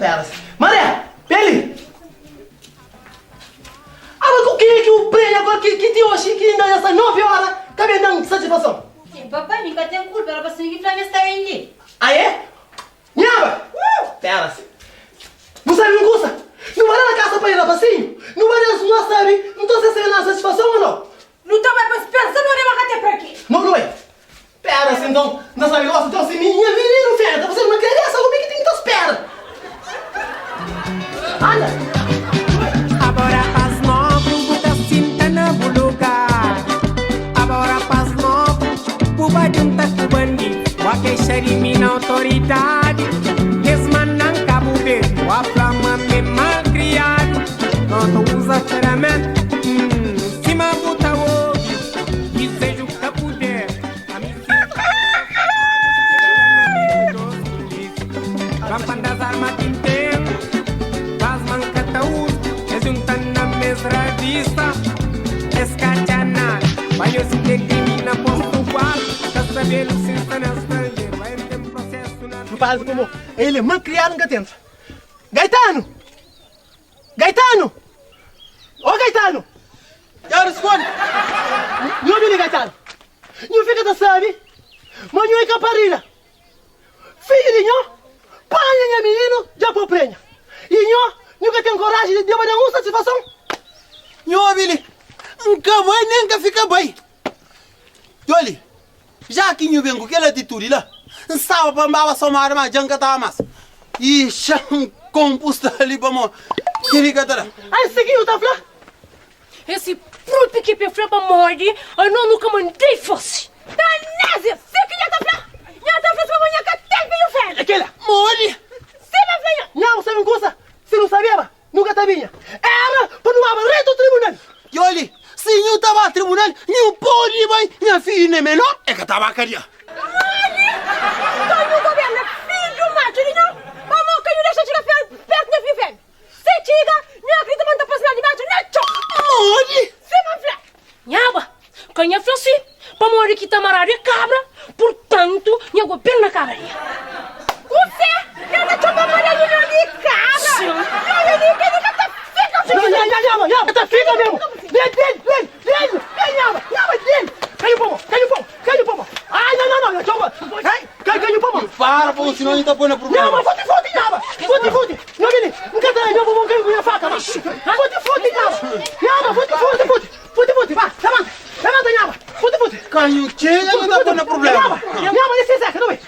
Pera Maria, ben li! Aba ku kenha ki u prende agora ki ki ti oxi ki inda esta 9 ora ka ben dan satisfason? Eh papai mi ka ten kulpa era pa sinhor ki fla mi sta ben li. Ah é? Nhaba! Pera si. Bu sabi un kusa? Nu ba la na kasa pa i rapasinhu, nu ba da-s no sabi nton se sta ben dan satisfason o no? Nu ta bai pa spensa no deba ka te pra ki. No nu bai. Pera si nton N ta sabi gosi nton si mi nha mininu fera ta fazedu na kabesa omi ki ten ki ta spera Anda. Abo rapaz nobu bu ta sinta na bu lugar Abo rapaz nobu bu ba djunta ku bandidu Bua kexa di mi na otoridadi Es mandan Kabu Verdi Bua fla ma mi é malkriadu No ta uza feramenta Sima bu ta obi Dizeju ka puder Das arma ki N ten Pas ma N ka ta uza Es junta na mes ravista Es ka atxa nada Pa nhos inte krimi na postu guarda Ka sabedu si N sta na stranjeru Ba N ten prosesu na N fala como ele é malcriado nka tenta. Gaetano! Gaetano! Ô Gaetano! Já responde! Nhu obi li Gaetano, nhu fika ta sabe ma nhu é ka parida. Fidju di nho panha nha mininu dja po prenha. I nho, nhu ka ten koraji di ba da un satisfason? Nhu obi li, N ka bai nen N ka fika bai. Djoli, já ki nhu ben ku kel atitudi la, N staba pa N baba somadu, ma dja N ka taba mas. I xa N konpu sta li pamodi kel-li ka ta da. Ai, si ki nhu ta fla? Esse propi ki pe fla pamodi ano nu ka mandei fasi. Tanésia, si ki nha ta fla? Nha ta fla si pamodi nha ka ten fidju femia. É kela. Modi? Si pa fla nha. Nha bu sabe un kusa? Si nu sabeba, nu ka ta binha. Era pa nu baba retu tribunal. Yoli, si nhu ta ba tribunal, nhu podi bai. Nha fidju ne menor, e ka ta ba kadia. Modi? Nton nhu goberna fidju matxu di nho? Pamodi ka nhu dexa txiga pertu nha fidju femia? Se txiga, nhu akrita ma N ta pasa na dibaxu na txon. Modi? Sima N fla. Nhaba, ka nha fla si, pamodi ki ta maradu é kabra, purtantu nha goberna kabra nha. Kusé? Nha ta txoma Maria di nho di kabra? Sin. Nho é di kel ki ka ta fika si. Nha, nha, nhaba, nhaba, ta fika mesmu. Del, del, del, del, del, nhaba, nhaba, del. Ka nhu pomo, ka nhu pomo, ka nhu pomo. Ai, não, não, não, nha txoma. Ei, ka, ka nhu pomo. Para, pô, senão nhu ta poi na problema. Nhaba, futi, futi, nhaba, futi, futi. Nho bini, N ka ta nho bu ka nha faka ba. Futi futi nhaba. Nhaba futi futi futi. Futi futi ba. Levanta. Levanta nhaba. Futi futi. Ka nhu txiga nhu ta poi na problema. Nhaba. Nhaba desa seka no bai.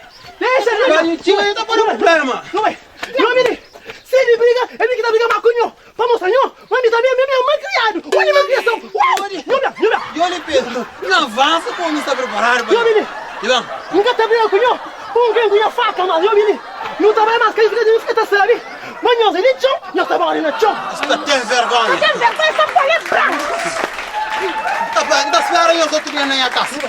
Desa Ka nhu txiga nhu ta poi na problema. No bai. Nho bini. Si mi briga, é mi ki ta briga ma ku nho. Pa mostra nho, ma mi tambi mi é malcriadu. Uni malcriason. Nho bia, nho bia. Yoli Pedro, nhu avansa pa omi sta preparadu pa nho. Bini. Ivan. N ka ta briga ku nho, pa un ben ku nha faka, mas nho bini. Nu ta bai mas ka nhu fika ta sabi ma nhos é di txon, nhos ta bori na txon. Nhos ka ten vergonha. Ka ten vergonha, sta pol é branku. N ta spera nhos otu dia na nha kasa.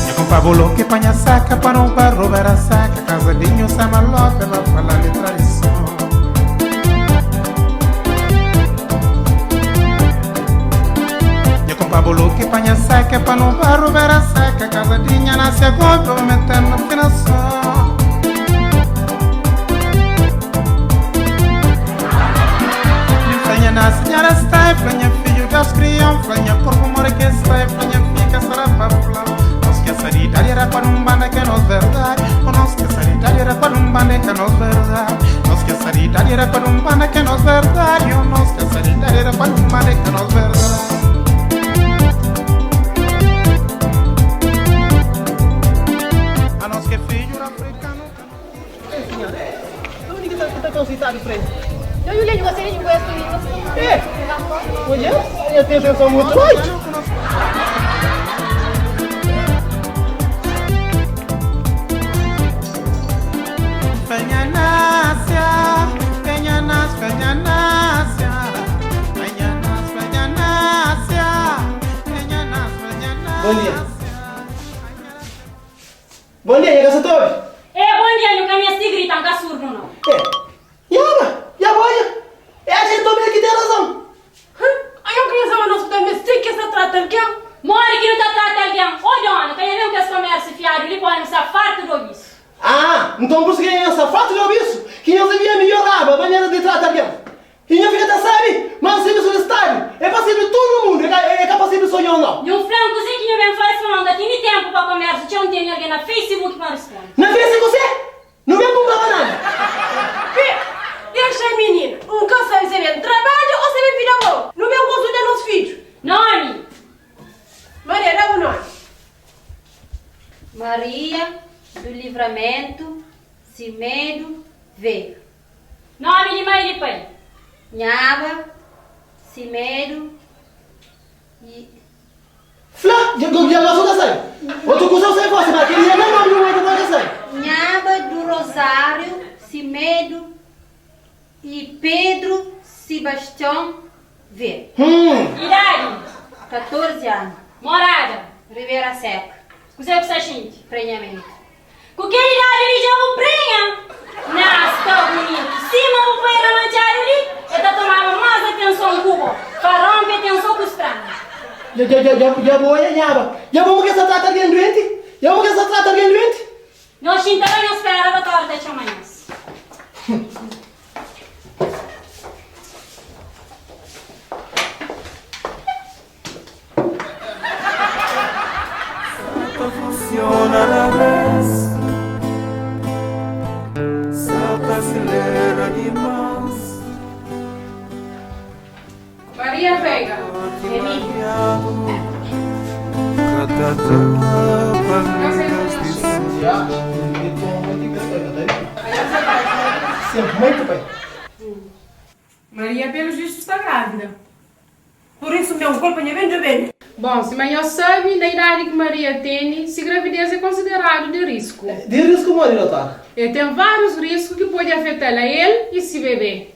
Nha compa bolou que panha saca pa não ba roubar a saca Casa de nho Sama Lope ba falar de tradição Nha compa bolou que panha saca pa não ba roubar a saca Casa de nha nasce golpe pa meter na finação Fla nha nasce nha resta Fla nha filho Deus criou Fla nha corpo more que está Fla nha fica será pa fla Nós que essa idade era para um banda que é nos verdade O nós que essa idade era para um banda que é nos verdade Nós que essa idade era para um banda que é nos verdade O nós que essa idade era para um banda que é nos verdade A nós que é filho africano Fenha nasce, fenha nasce, fenha nasce, fenha nasce, fenha nasce, fenha nasce, fenha nasce. Bom dia. Bom dia, nha ka sa ta obi? Eh, bom dia, nhu ka mesti grita, N ka surdu nau. Eh, Yama, ya bo odja, é aja ta obi ki ten razon. Hum, anho ka nha sama nos ku ta mesti ki es ta trata algen? Modi ki nu ta trata algen? Ô dona, ka nha ben ku es komérsiu fiadu li pa omi sta fartu di obi isu. Ah, nton pur isu ki nha sta fartu di obi isu, ki nhos devia midjoraba manera di trata algen. I nho fika ta sabe ma sirvisu di stadu é pa sirbi tudu mundu, é ka pa sirbi so nho nau. Nhu fla-m kuzê ki nhu ben faze pa ma N ka tene ténpu pa konbérsu txeu N tene algen na Facebook pa N responde. Na Face kuzê? Nu ben kunpra banana. Pi, dexa minina. N ka sabe si é ben trabadja ô si é ben pidi amor. Nu ben konsulta nos fidju. Nomi. Maria, da bu nomi. Maria do Livramento Semedo Veiga. Nomi di mai di pai. Nhaba, Simedu i. Fla, dja dja gosi bu ka sabe. Otu kusa bu sabe fasi, ma kel-li é na nomi di mai di pai ka sabe. Nhaba do Rosário, Simedu i Pedro Sebastião Vê. Hum. Idadi. 14 anu. Morada. Ribera Seka. Kuzê ku sta xinti? Prenhamentu. Ku kel idadi li dja bu prenha? Ná, sta bunitu. Sima bu pai ramatxadu li, el ta tomaba más atenson ku bo. Pa ronpe ten so ku stranhu. Dja, dja, dja, dja, dja bo oia nhaba. Dja bo mo ke sa trata algen duenti? Dja bo mo ke sa trata algen duenti? Nhos xinta la nhos spera dotor ta txoma nhos. Sa ta funciona la vez Sa ta acelera dimas Maria Veiga, É mi Ka ta tapa linhas di Maria pelos vistos sta grávida. Pur isu meu korpu nha ben djobe-l. Bon, sima nhos sabe, na idadi ki Maria tene, se gravidez é konsideradu di risku. Di risku modi, dotor? El ten várius risku ki pode afeta-l a el i se bebé.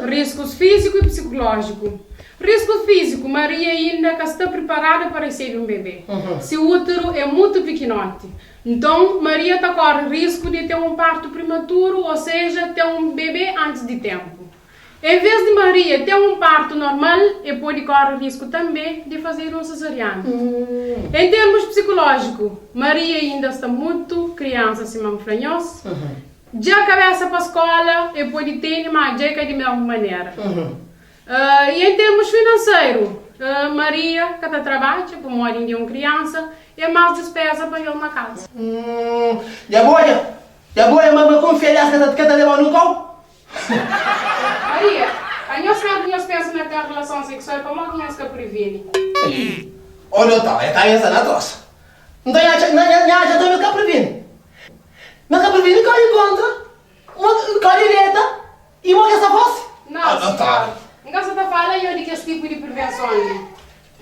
Riskus fíziku i psikulójiku. Risku fíziku, Maria inda ka sta priparada pa resebe un bebé. Se úteru é mutu pikinoti. Nton, Maria ta kóre risku di ten un partu primaturu, ô seja, ten un bebé antis di ténpu. Envês di Maria ten un partu normal, el pode kóre risku tanbê di fazedu un sezariana. En termus psikulójiku, Maria inda sta mutu kriansa sima N fla nhos. Dja kabésa pa skóla el pode tene, má dja é ka di mésmu manera. I en termus finanseru, Maria ka ta trabadja pamodi inda é un kriansa, é más dispéza pa nhos na kaza. Dja bo dja, dja bo dja, ma kunfia Deus ka ta leba-u nun kau. Maria, A nhos kantu nhos pensa na ten relason seksual pamodi ki nhos ka privini? Ô dotor, e kabesa na trosa. Nton nha atxa, nha, nha atxa tanbe ka privini. Nha ka privini ka di kontra, mo ka di deta i mo ke sta fasi. Nau, sinhor. N ka sa ta fala nho di kes tipu di privenson li.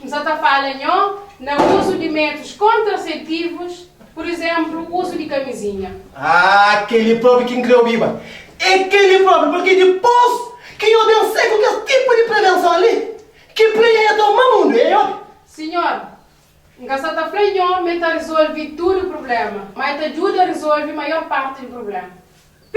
N sa ta fala nho na uzu di métus kontrasetivus, pur izénplu, uzu di kamizinha. Ah, kel-li própi ki N krê obiba. É kel-li própi, purki dipôs ki nho ben sai ku kes tipu di prevenson li, ki prenha nha toma mundu, é obi? Sinhor, N ka sa ta fla nho ma el ta rizolve tudu prubléma, má el ta djuda rizolve maior párti di prubléma. P,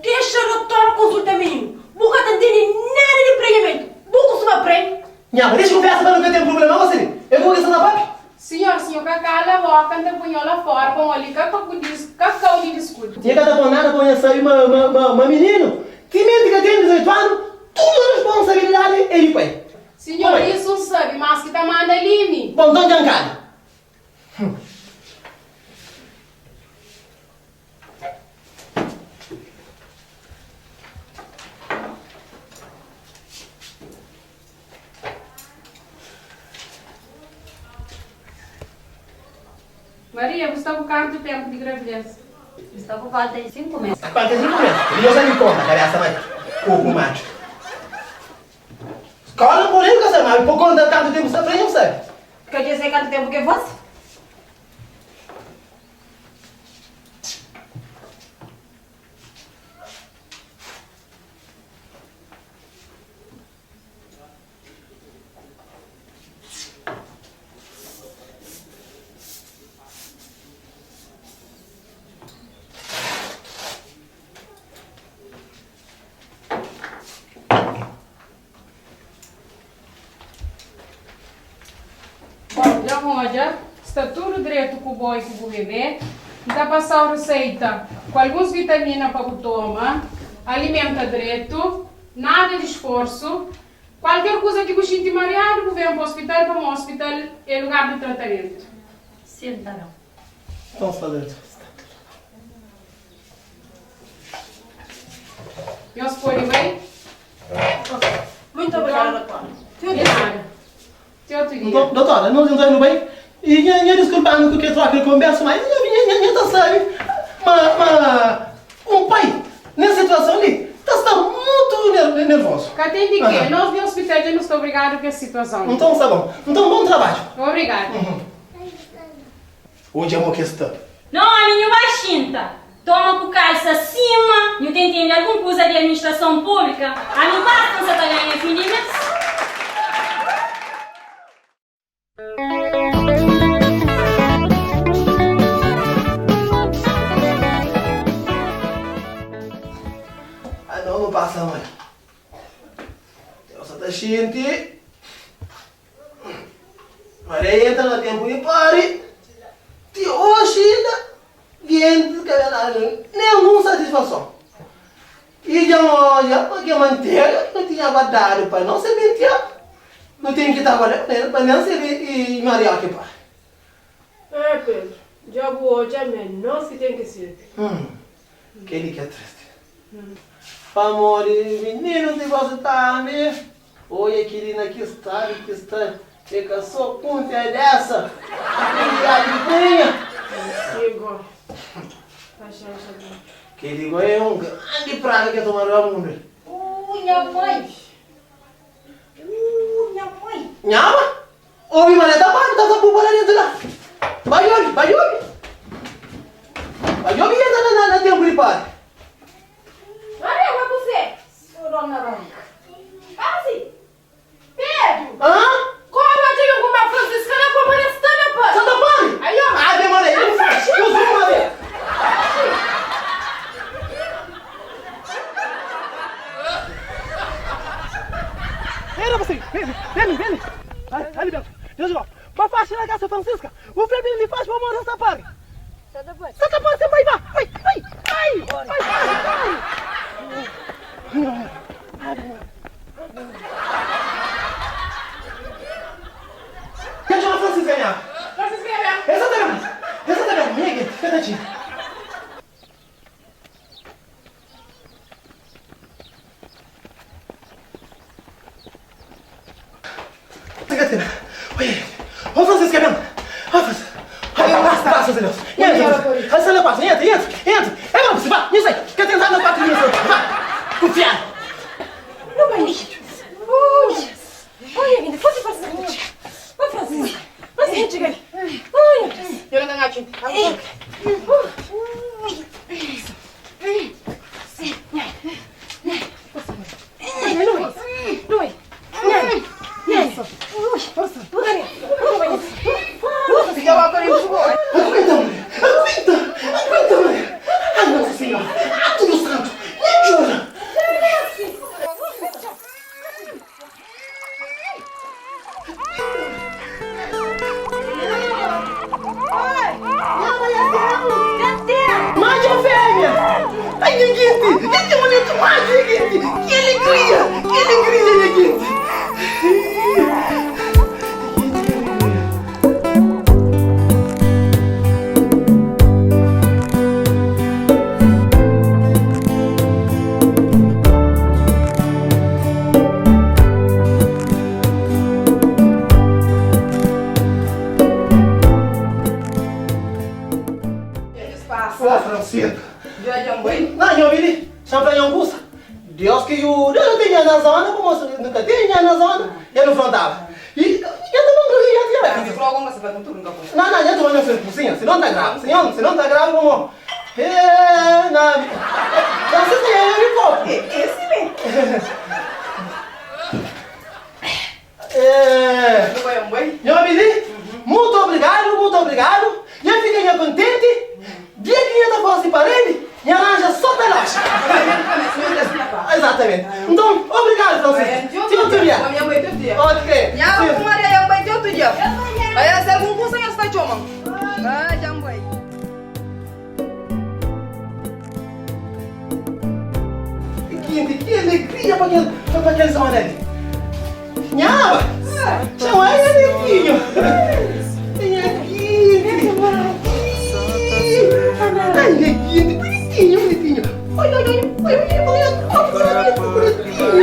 Dexa dotor konsulta mininu. Bu ka ta ntende nada di prenhamentu. Bu kustuma pren? Nha, ma dexa konversa pa nu ka ten prublema gosi li. É ku ke sta na papia? Sinhor, si nho ka kala boka, N ta pui nho la fora pa un ali ka pa ku dis, ka kau di diskuti. Nha ka ta pon nada pa nha sabi ma, ma, ma, ma mininu, timenti ka ten 18 anu, tudu responsabilidadi é di pai. Sinhor, isu N sabi, mas ki ta manda li mi. Bon, nton dja N kala. Maria, bu sta ku kantu tempu di gravidez? N sta ku falta di 5 mes. Falta di 5 mes? Li nhos sabe konta kabesa mai ku matxu. Skola por el ka sabe, ma pa konta kantu tempu sta fla nhos sabe. Ka dja sai kantu tempu ke fasi? Bom, dja N odja, sta tudu dretu ku bo i ku bu bebé. N ta pasa-u riseita ku alguns vitamina pa bu toma. Alimenta dretu, nada di sforsu. Kualker kuza ki bu xinti mariadu, bu ben pa ospital, pamodi ospital é lugar di tratamentu. Sin, ta ben. Nton sta dretu. Nhos pode bai. Muito obrigada, doutora. Ti otu dia. Ti otu dia. Nton, doutora, nos entra nu bai. I nha, nha diskulpa-nu ku kel troka di konbersu, ma nha, nha, nha ta sabe ma, ma un pai nes situason li ta sta mutu ner, nervozu. Ka ten di ke. Nos di ospital dja nu sta obrigadu ku es situason li. Nton, sta bon. Nton, bon trabadju. Obrigadu. Odja mo ke sta. Não, ami nhu ba xinta. Toma ku kalsa sima nhu ta intende algun kuza di administrason públika, ami basta N sa ta ganha fin di mes. xinti Maria entra na tempu di pari Ti oxi inda Gentis ka ben dadu nenhun satisfason I dja N odja ma ke mantega ki nu tinha guardadu pa no sementia Nu ten ki ta guarda pa nen sirbi i Maria ki pari. Eh Pedro, dja bu odja ma é nos ki ten ki sirbi. Hum, kel-li ki é tristi. Pamodi mininus di gosi tambi, odja kel-li na ki stadu ki sta, é ka so kunfia desa ki ten idadi di prenha. Si go, paxénxa bo. Kel-li go é un grandi praga ki é tomadu na mundu. Uh, nha mãe! Uh, nha mãe! Nha ma? Obi mané ta padu ta ta buba la dentu la. Bai obi, bai obi. Bai obi entra na na na tempu di pari. Maria, vai você. Sou dona Branca. Kasi. Pedro. Hã? Como eu tenho uma Francisca na como ela está na pari. Santa pari? Aí, ó. Ave Maria. Usa Maria. Era você. Vem, vem, vem. Ali dentro. Deus igual. Ba faxi na casa Francisca. O Febinho lhe faz para morrer essa pari. Santa pari. Santa pari, você vai, vai, vai, vai, vai, vai, vai. Quem chama Francisca, minha? Francisca, minha. Exatamente. Exatamente. Minha aqui, fica aqui. Ô Francisca, vem. Ô Francisca. Passa, Deus. Entra, entra, passa, entra, entra, entra. É bom, você vai, isso aí. Quer tentar na 4 minutos. Vá. Confiar. Não vai. Ui. Olha, vinda, força, força. Ô Francisca. Francisca, chega ali. Olha, Francisca. Eu não ganho. Aguenta, mulher. Aguenta. Aguenta, mulher. Ai, Nossa Senhora. Ah, tudo santo. Me ajuda. Macho fêmea! Ai, minha gente! Que bonito macho, minha gente! Que alegria! Que alegria, minha gente! Ô, Francisco! Não, eu vi, champanhe angusta. Deus que ajuda, eu não tinha na zona, como se nunca tinha na zona, eu não frontava. E eu também não ia tirar. Não, não, eu também não sou cozinha, se não tá grave, se não, se não tá grave, como. É, não. Francisco, eu vi pouco. Esse mesmo. É. Meu amigo, muito obrigado, muito obrigado. Eu fiquei contente. Dia que eu fosse parede, me arranja só pelocha. Exatamente. Então, obrigado, Francisco. Tchau, tchau. Ok. Que, que alegria para aquele, para aqueles homens ali. Nhaba! Chama aí, amiguinho! Vem aqui! Ai, neguinho, bonitinho, bonitinho! Olha, olha, olha, olha, olha, olha, bonitinho!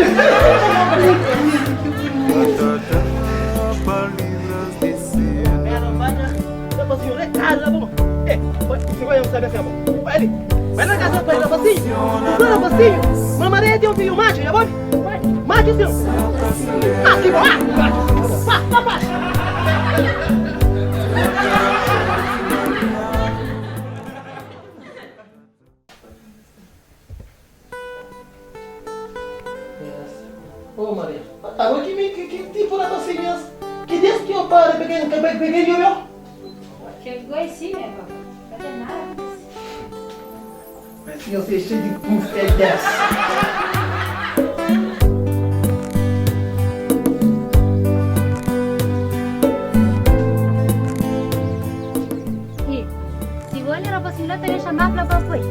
Vai na casa do rapazinho! Do rapazinho! Mamaré tem um filho macho, já bom? Macho, senhor! Ah, que bom! Ah, vá, vá, vá! Ô Maria, agora que, que, que tipo de rapazinho Que Deus que eu pare, peguei, peguei, peguei eu? Que igual assim, né, papai? Não tem nada disso. Mas eu sei cheio de confiança. lá ta ben chamá fla papai.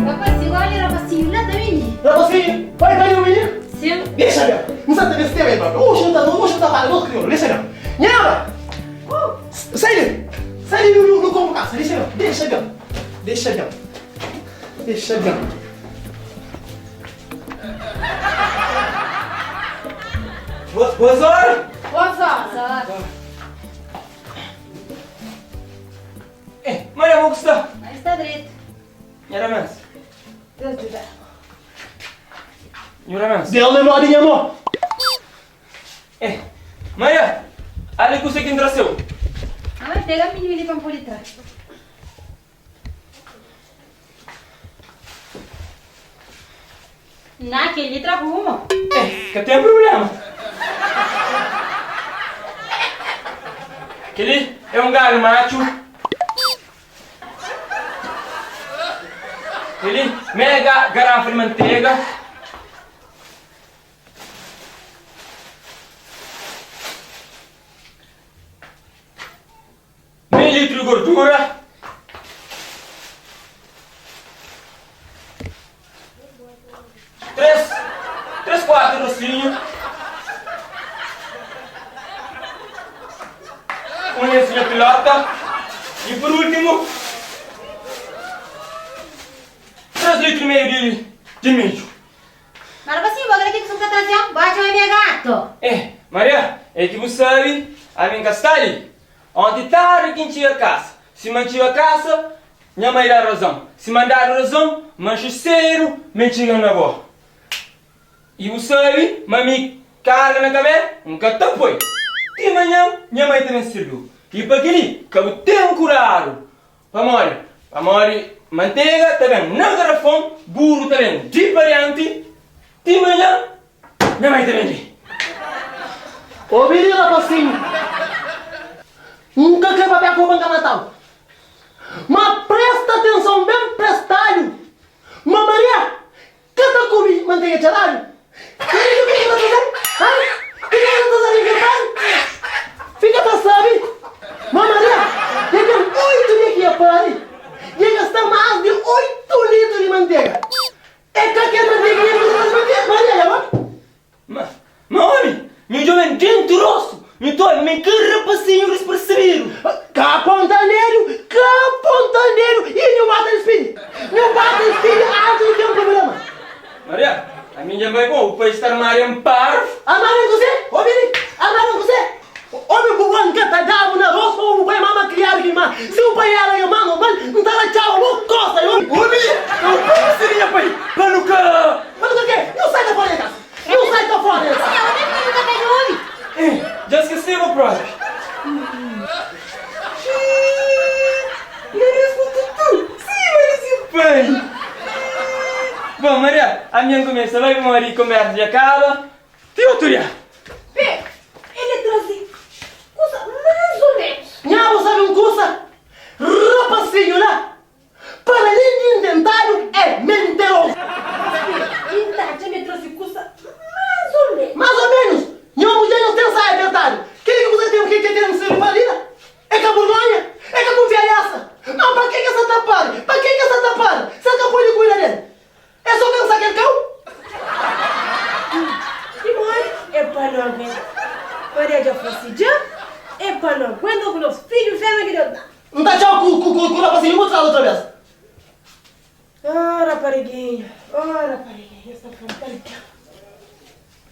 Rapazinho, olha rapazinho, lá ta bem. Rapazinho, vai tá ali o menino? Sim. Deixa ver. Não sabe se tem papai. Hoje não tá, hoje não tá falando outro crioulo. Deixa ver. Nhamba! Sai dali. Sai dali no, no como casa. Deixa ver. Deixa ver. Deixa ver. Deixa ver. Boas horas! Boas horas! Eh, Maria, vou gostar. Está direito. Nhara Mans. Deus ajuda. Nhara Mans. Deus lembrou de minha Eh, Maria, ali que você que entrou. Mamãe, pega a menina ali para poder trás. Naquele trago Eh, que tem problema. Aquele é um galo macho. Aquele mega garrafa de manteiga. Meio litro de gordura. Três, três, quatro docinho. Um lencinho pilota. E por último, 3 litros e meio de, de milho. Mas assim, agora que você está trazendo? Bate o meu gato. É, Maria, é que você sabe, a minha está ali. Ontem tarde quem tinha casa. Se mantinha a casa, minha mãe dá razão. Se mandar razão, mancha cedo, mentira na boa. E você sabe, mami carga na cabeça, nunca tapoi. De manhã, minha mãe também serviu. E para aquele, que eu tenho curado. Para morrer, manteiga também na garrafão, burro também de variante. De manhã, minha mãe também ali. Ô menino, rapazinho. Nunca quer papel com o banca natal. Mas presta atenção, bem prestado. Mas Maria, que tá comendo manteiga de gelado? Que que que tá fazendo? Hã? Que que tá fazendo? Fica tá sabe? Mas Maria, eu tenho 8 dias que ia parar. E gastar mais de 8 litros de manteiga. É que aquela manteiga ia fazer manteiga, Maria, é Mas, mas homem, meu jovem dentro me tô, me que rapacinho despercebido. Capontaneiro, capontaneiro e não bate espinho. Não bate espinho antes de ter um problema. Maria, a minha mãe bom, o país está armário em par. Armário com você? Ô, menino, armário com você? Homem buwan ka tadamu na rosto, o pai mama criado que ma. Se o pai era eu mano, mano, não tá lá tchau, vou costa, eu. Homem, eu posso seria pai. Para nunca. Para nunca quê? Não sai da fora de casa. Não sai da fora de casa. Eh, já esqueci o próprio. Sim, mas esse pai. Bom, Maria, a minha começa vai morrer conversa e acaba. Tem autoria. Pê, ele trouxe coisa mais ou menos. Nhabo sabe um coisa? Rapacinho lá. Para além de inventário, é mentiroso. Então, já me trouxe coisa mais ou menos. Mais ou menos. Minha mulher não tem saia apertado. Que que você tem o que que tem no seu marido? É que a vergonha? É que a confiança? Mas para que que essa tapar? Para que que essa tapar? Você não pode cuidar dele? É só cansar aquele cão? E mãe, é para não aguentar. Maria já fosse já, é para não aguentar com os filhos fêmea que Deus dá. Não tá tchau com com com o rapazinho, vou outra vez. Ah, rapariguinha, ah, rapariguinha, essa falta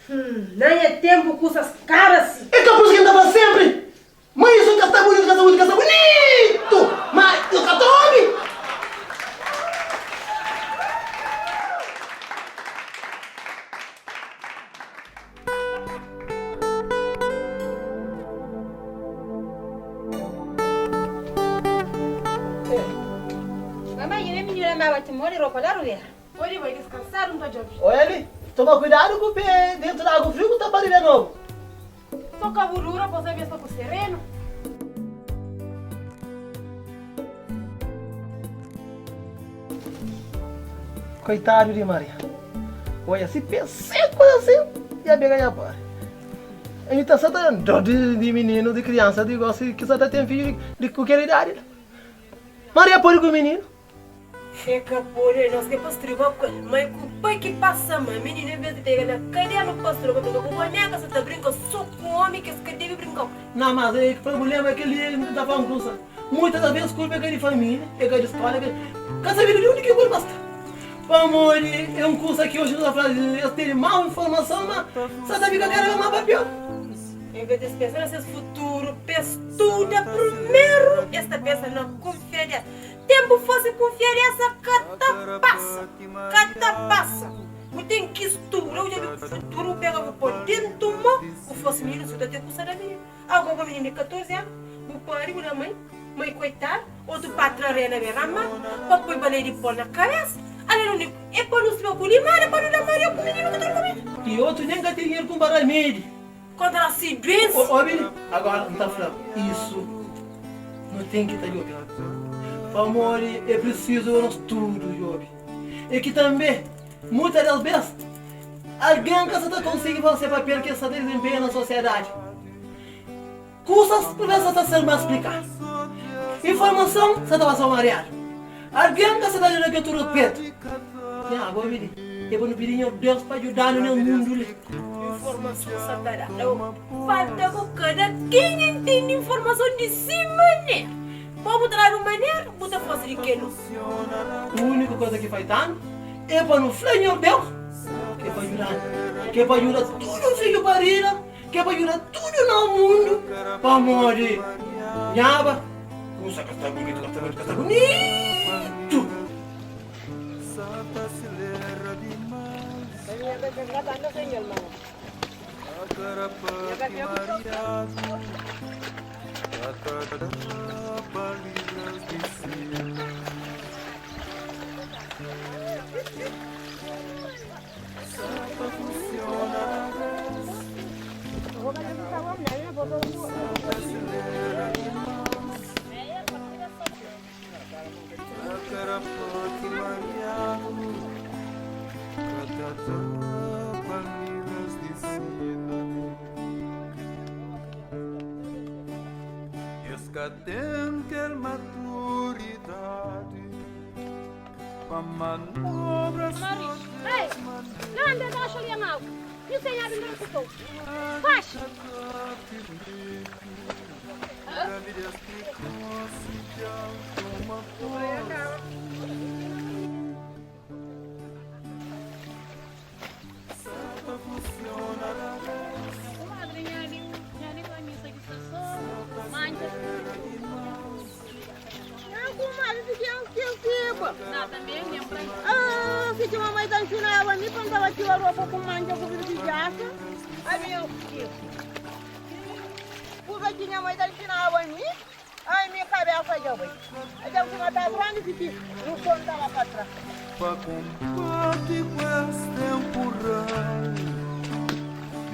nem é tempo com essas caras. É que a música andava sempre. Mas isso que está bonito, que está bonito, que está bonito. Mas eu canto homem. Mamãe, eu e a menina mava te mole roupa lá, Rubera. Olha, vai descansar um pouco. Olha ali, toma cuidado com o pé dentro da água frio que tá barulho novo. Só caburura, você vê só com sereno. Coitado de Maria. Olha, se pé seco assim. Ya bega ya pare. A gente tá só tá dó de menino, de criança, de gosto que só tá tem filho de qualquer idade. Maria pode com o menino. É ka pode, nós que pastriba com ele. Mãe com pai que passa, mãe. Menino em vez de pegar na cadeia, não pastriba, brinca com boneca, só tá brinca só com homem que se deve brincar. Não, mas o problema é que ele não tá falando com você. Muitas das vezes culpa é que é de família, é que é de escola, é que... Quer saber de onde que culpa está? Amor, é um curso aqui hoje não tá falando, eu tenho mal informação, mas só sabe que eu quero mais papel. Em vez de pensar nesse futuro, pensa tudo primeiro. Esta pensa na confiança. Tempo fosse confiança, cata passa. Cata passa. Eu tenho que estudar, eu já vi o futuro, pega o pôr dentro do o fosse menino, se eu tenho que da menina. Agora o menino de 14 anos, o pai, a mãe, mãe coitado, outro patrão rena berrama, papai balei de pôr na cabeça. Ali não é para não se preocupar, é para não dar Maria com o menino que está comigo. E outro nem tem dinheiro com remédio. Contra a se doença. Ô, menino, agora não tá falando. Isso não tem que estar de olho. Amor, é preciso um estudo, Job. E que também, muitas das vezes, alguém que você consegue fazer papel que está desempenha na sociedade. Custas por vezes está sendo mais explicado. Informação, você está passando mareado. Alguém que você está dizendo que eu estou perto. Já, vou pedir. Eu vou pedir a Deus para ajudar no mundo. Informação sagrada. Falta com cada quem entende informação de si maneira. Pode botar uma maneira, bota fazer de que não. A única coisa que faz tanto é para não flenhar Deus, que é para ajudar, que é para ajudar tudo filho parida, que é para ajudar tudo no mundo, para morrer. Nhaba, usa que está bonito, que está bonito, que está bonito. Tem maturidade pa manobra Ei, levanta da ali mal. Não sei nada não estou. Faz. Ah, se tinha mamãe tá ensinando a mim quando ela tinha roupa com manja com vidro de jaca. Aí eu fiquei. Porque tinha mãe tá ensinando a mim, aí minha cabeça já vai. Aí eu tinha tá grande que não contava para trás. Pa combate com esse temporal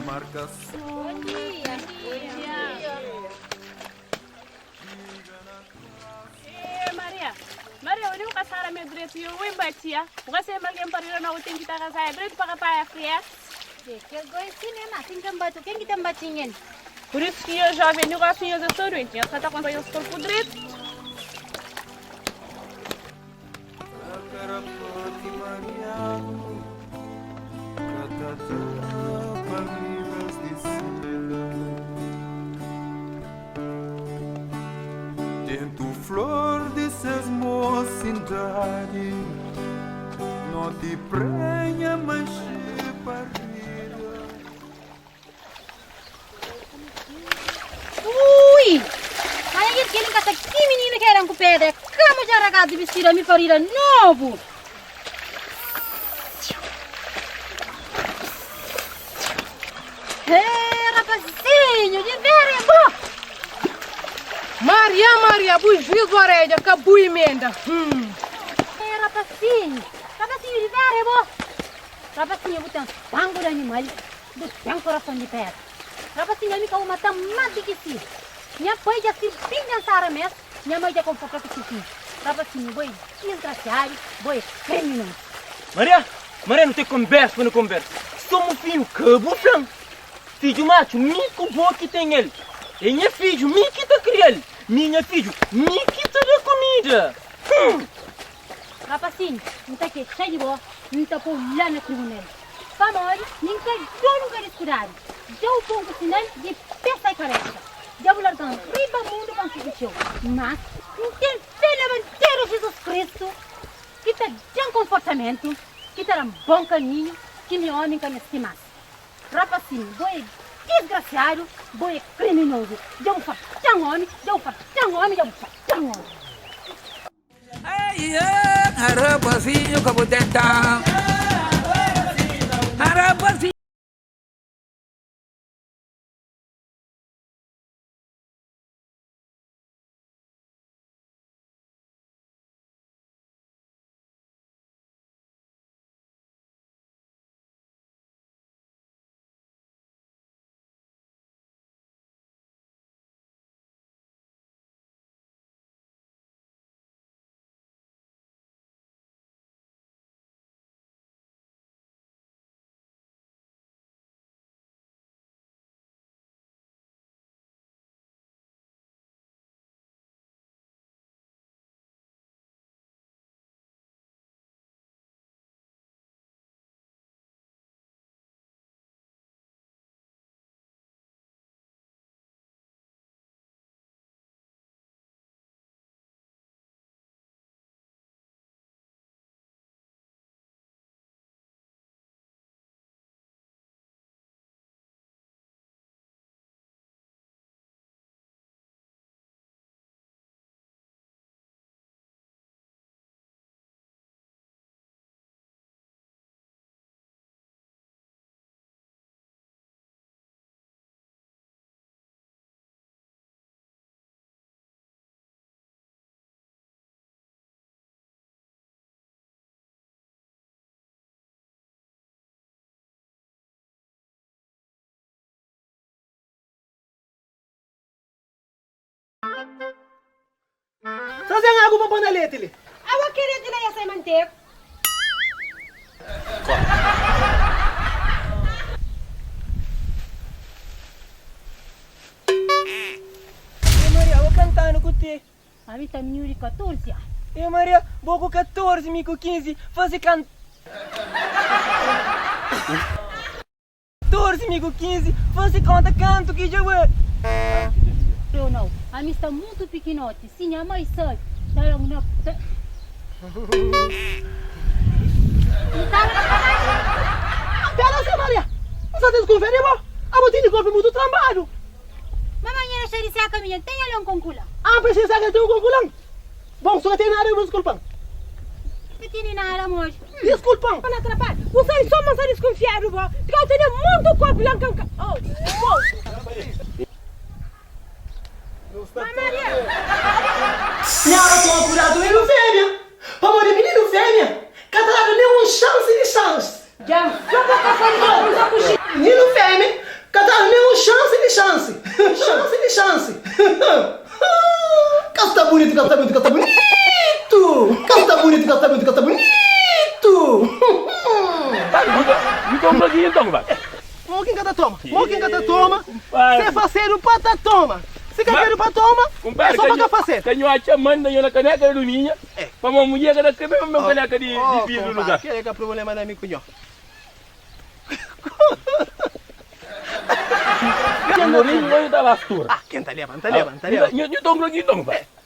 Marcação Bom dia. Bom dia. Eh, Maria. Maria, eu não casar meu direito e eu vou batia. Você é alguém para ir na tem que estar casada direito para pagar a fria. Que agora cinema, tem que bater, quem que tem batinho? Por isso que eu jovem não gosto de eu sou doente. Eu só com o corpo direito. Tento flor de ses mocidade Não te prenha, mas te parida Ui! Aí aquele que que menino que era com pedra, como já ragado de vestir a me farira novo. Ei, rapazinho, de ver é bom. Maria, Maria, bu juiz orelha, cabu emenda. Ei, rapazinho, rapazinho de ver é bom. Rapazinho, botando banco de animal, botando coração de pedra. Rapazinho, me caiu matar mais do que si. Minha pai já se pensar mesmo, minha mãe já comprou para que Rapazinho, boi desgraciado, boi criminoso. Maria, Maria, não tem conversa, não conversa. so mufinu ka bu fla-m. Fidju matxu, mi ku bo ki ten el. É nha fidju, mi ki ta kria-l. Mi nha fidju, mi ki ta da kumida. Hum! Rapasinhu, N ta kexa di bo, N ta pô-u la na tribunal. Pamodi mi N ka donu, N ka diskudadu. Dja-u pô-m ku sinal di pé sai kabésa. Dja bu larga-m riba mundu pa N sufri txeu. Má, N ten fé na Banderu Jizus Kristu ki ta da-m konfortamentu, ki ta da-m bon kaminhu, ki mi ómi N ka meste más. Rapasinhu, bo é disgrasiadu, bo é kriminozu. Dja bu farta-m ómi, dja bu farta-m ómi, dja bu farta-m ómi. Rapazinho ka bu tenta Rapazinho. Traze-m agu pa pô na leti li. Awa ki leti la ya sai mantega. Ê Maria, bo kantanu ku te. Ami ta mininu di 14 anu. Ê Maria, bo ku 14, mi ku 15, faze kan. 14, mi ku 15, faze konta kantu ki dja bai. Eu nau, ami sta mutu pikinoti, si nha mai sabe, ta da-m na pe. Pera si Maria, N sa diskunfia di bo, abo tene korpu mutu trambadu. Mama nha dexa di seka minha, N ten alon konkulan. An pirsisa ke ten konkulan. Bom, su ka tene nada, diskulpan. Ka tene nada, amor. Diskulpan. Pa na atrapalha. Bu sabe so ma N sa diskunfiadu bo. Ka tene mutu korpu lan kan ka. Oh, oh. Nhara toma kudadu mininu femia, pamodi mininu femia ka ta dadu nen un xansi di xansi. Mininu femia ka ta dadu nen un xansi di xansi, xansi di xansi. Ka sta bunitu, ka sta bunitu, ka sta bunitu. Ka sta bunitu, ka sta bunitu, ka sta bunitu. Mo ki N ka ta toma, mo ki N ka ta toma, Se fasedu pa ta toma, si ka kedu pa toma, é so pa ka fasedu. Ka nho atxa manda nho na kaneka di luminha, pamodi mudjer ka ta krê bebe mesmu kaneka di vidru lugar. Oh, kumpadri, kela ka problema na mi ku nho. Nho ta lastura. Ah, ken ta leba, N ta leba, N ta leba. Nho toma ku ki toma.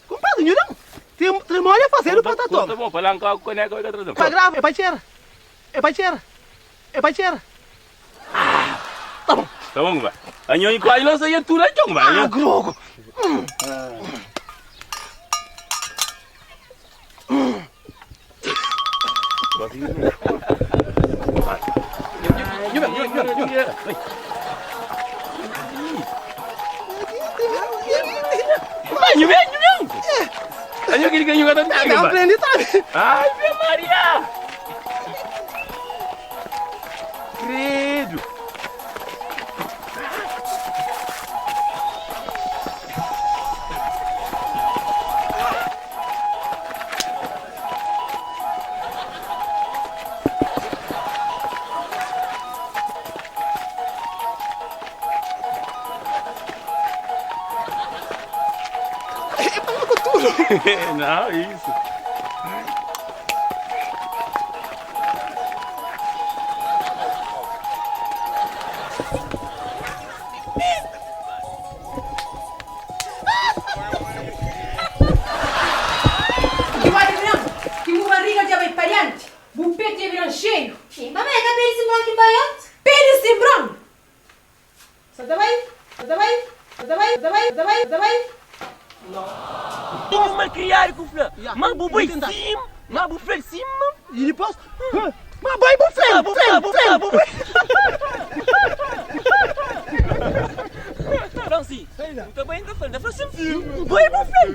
Kumpadri, nho dan. Trimoli é fasedu pa ta toma. Ta bom, pa lanka ku kaneka bai ka traze. Pa grava é pa txera, é pa txera, é pa txera. Ah, tá bom. Tá bom, vai. A nho quase não saía tudo então, vai. Ah, grogo. Nho vem, nho vem. A nho queria que nho gata Tá aprende, tá. Ai, Maria. Credo. Não, isso. Ki bu adivinha-m ki bu barriga dja bai pa dianti, bu petu dja bira-m xeiu. Sim, ma é ka pedi sinbron ki bai anti. Pedi sinbron! Sa ta bai, sa ta bai, sa ta bai, sa ta bai, sa ta bai, sa ta bai. Tudu malkriadu ku fla ma bu bai sim, ma bu fla-l sim. I dipôs, ma bai bu fla-l, bu fla, bu fla, bu bai. Fla-m si, bu ta bai, N ta fla-l, N ta fla sim, bai bu fla-l.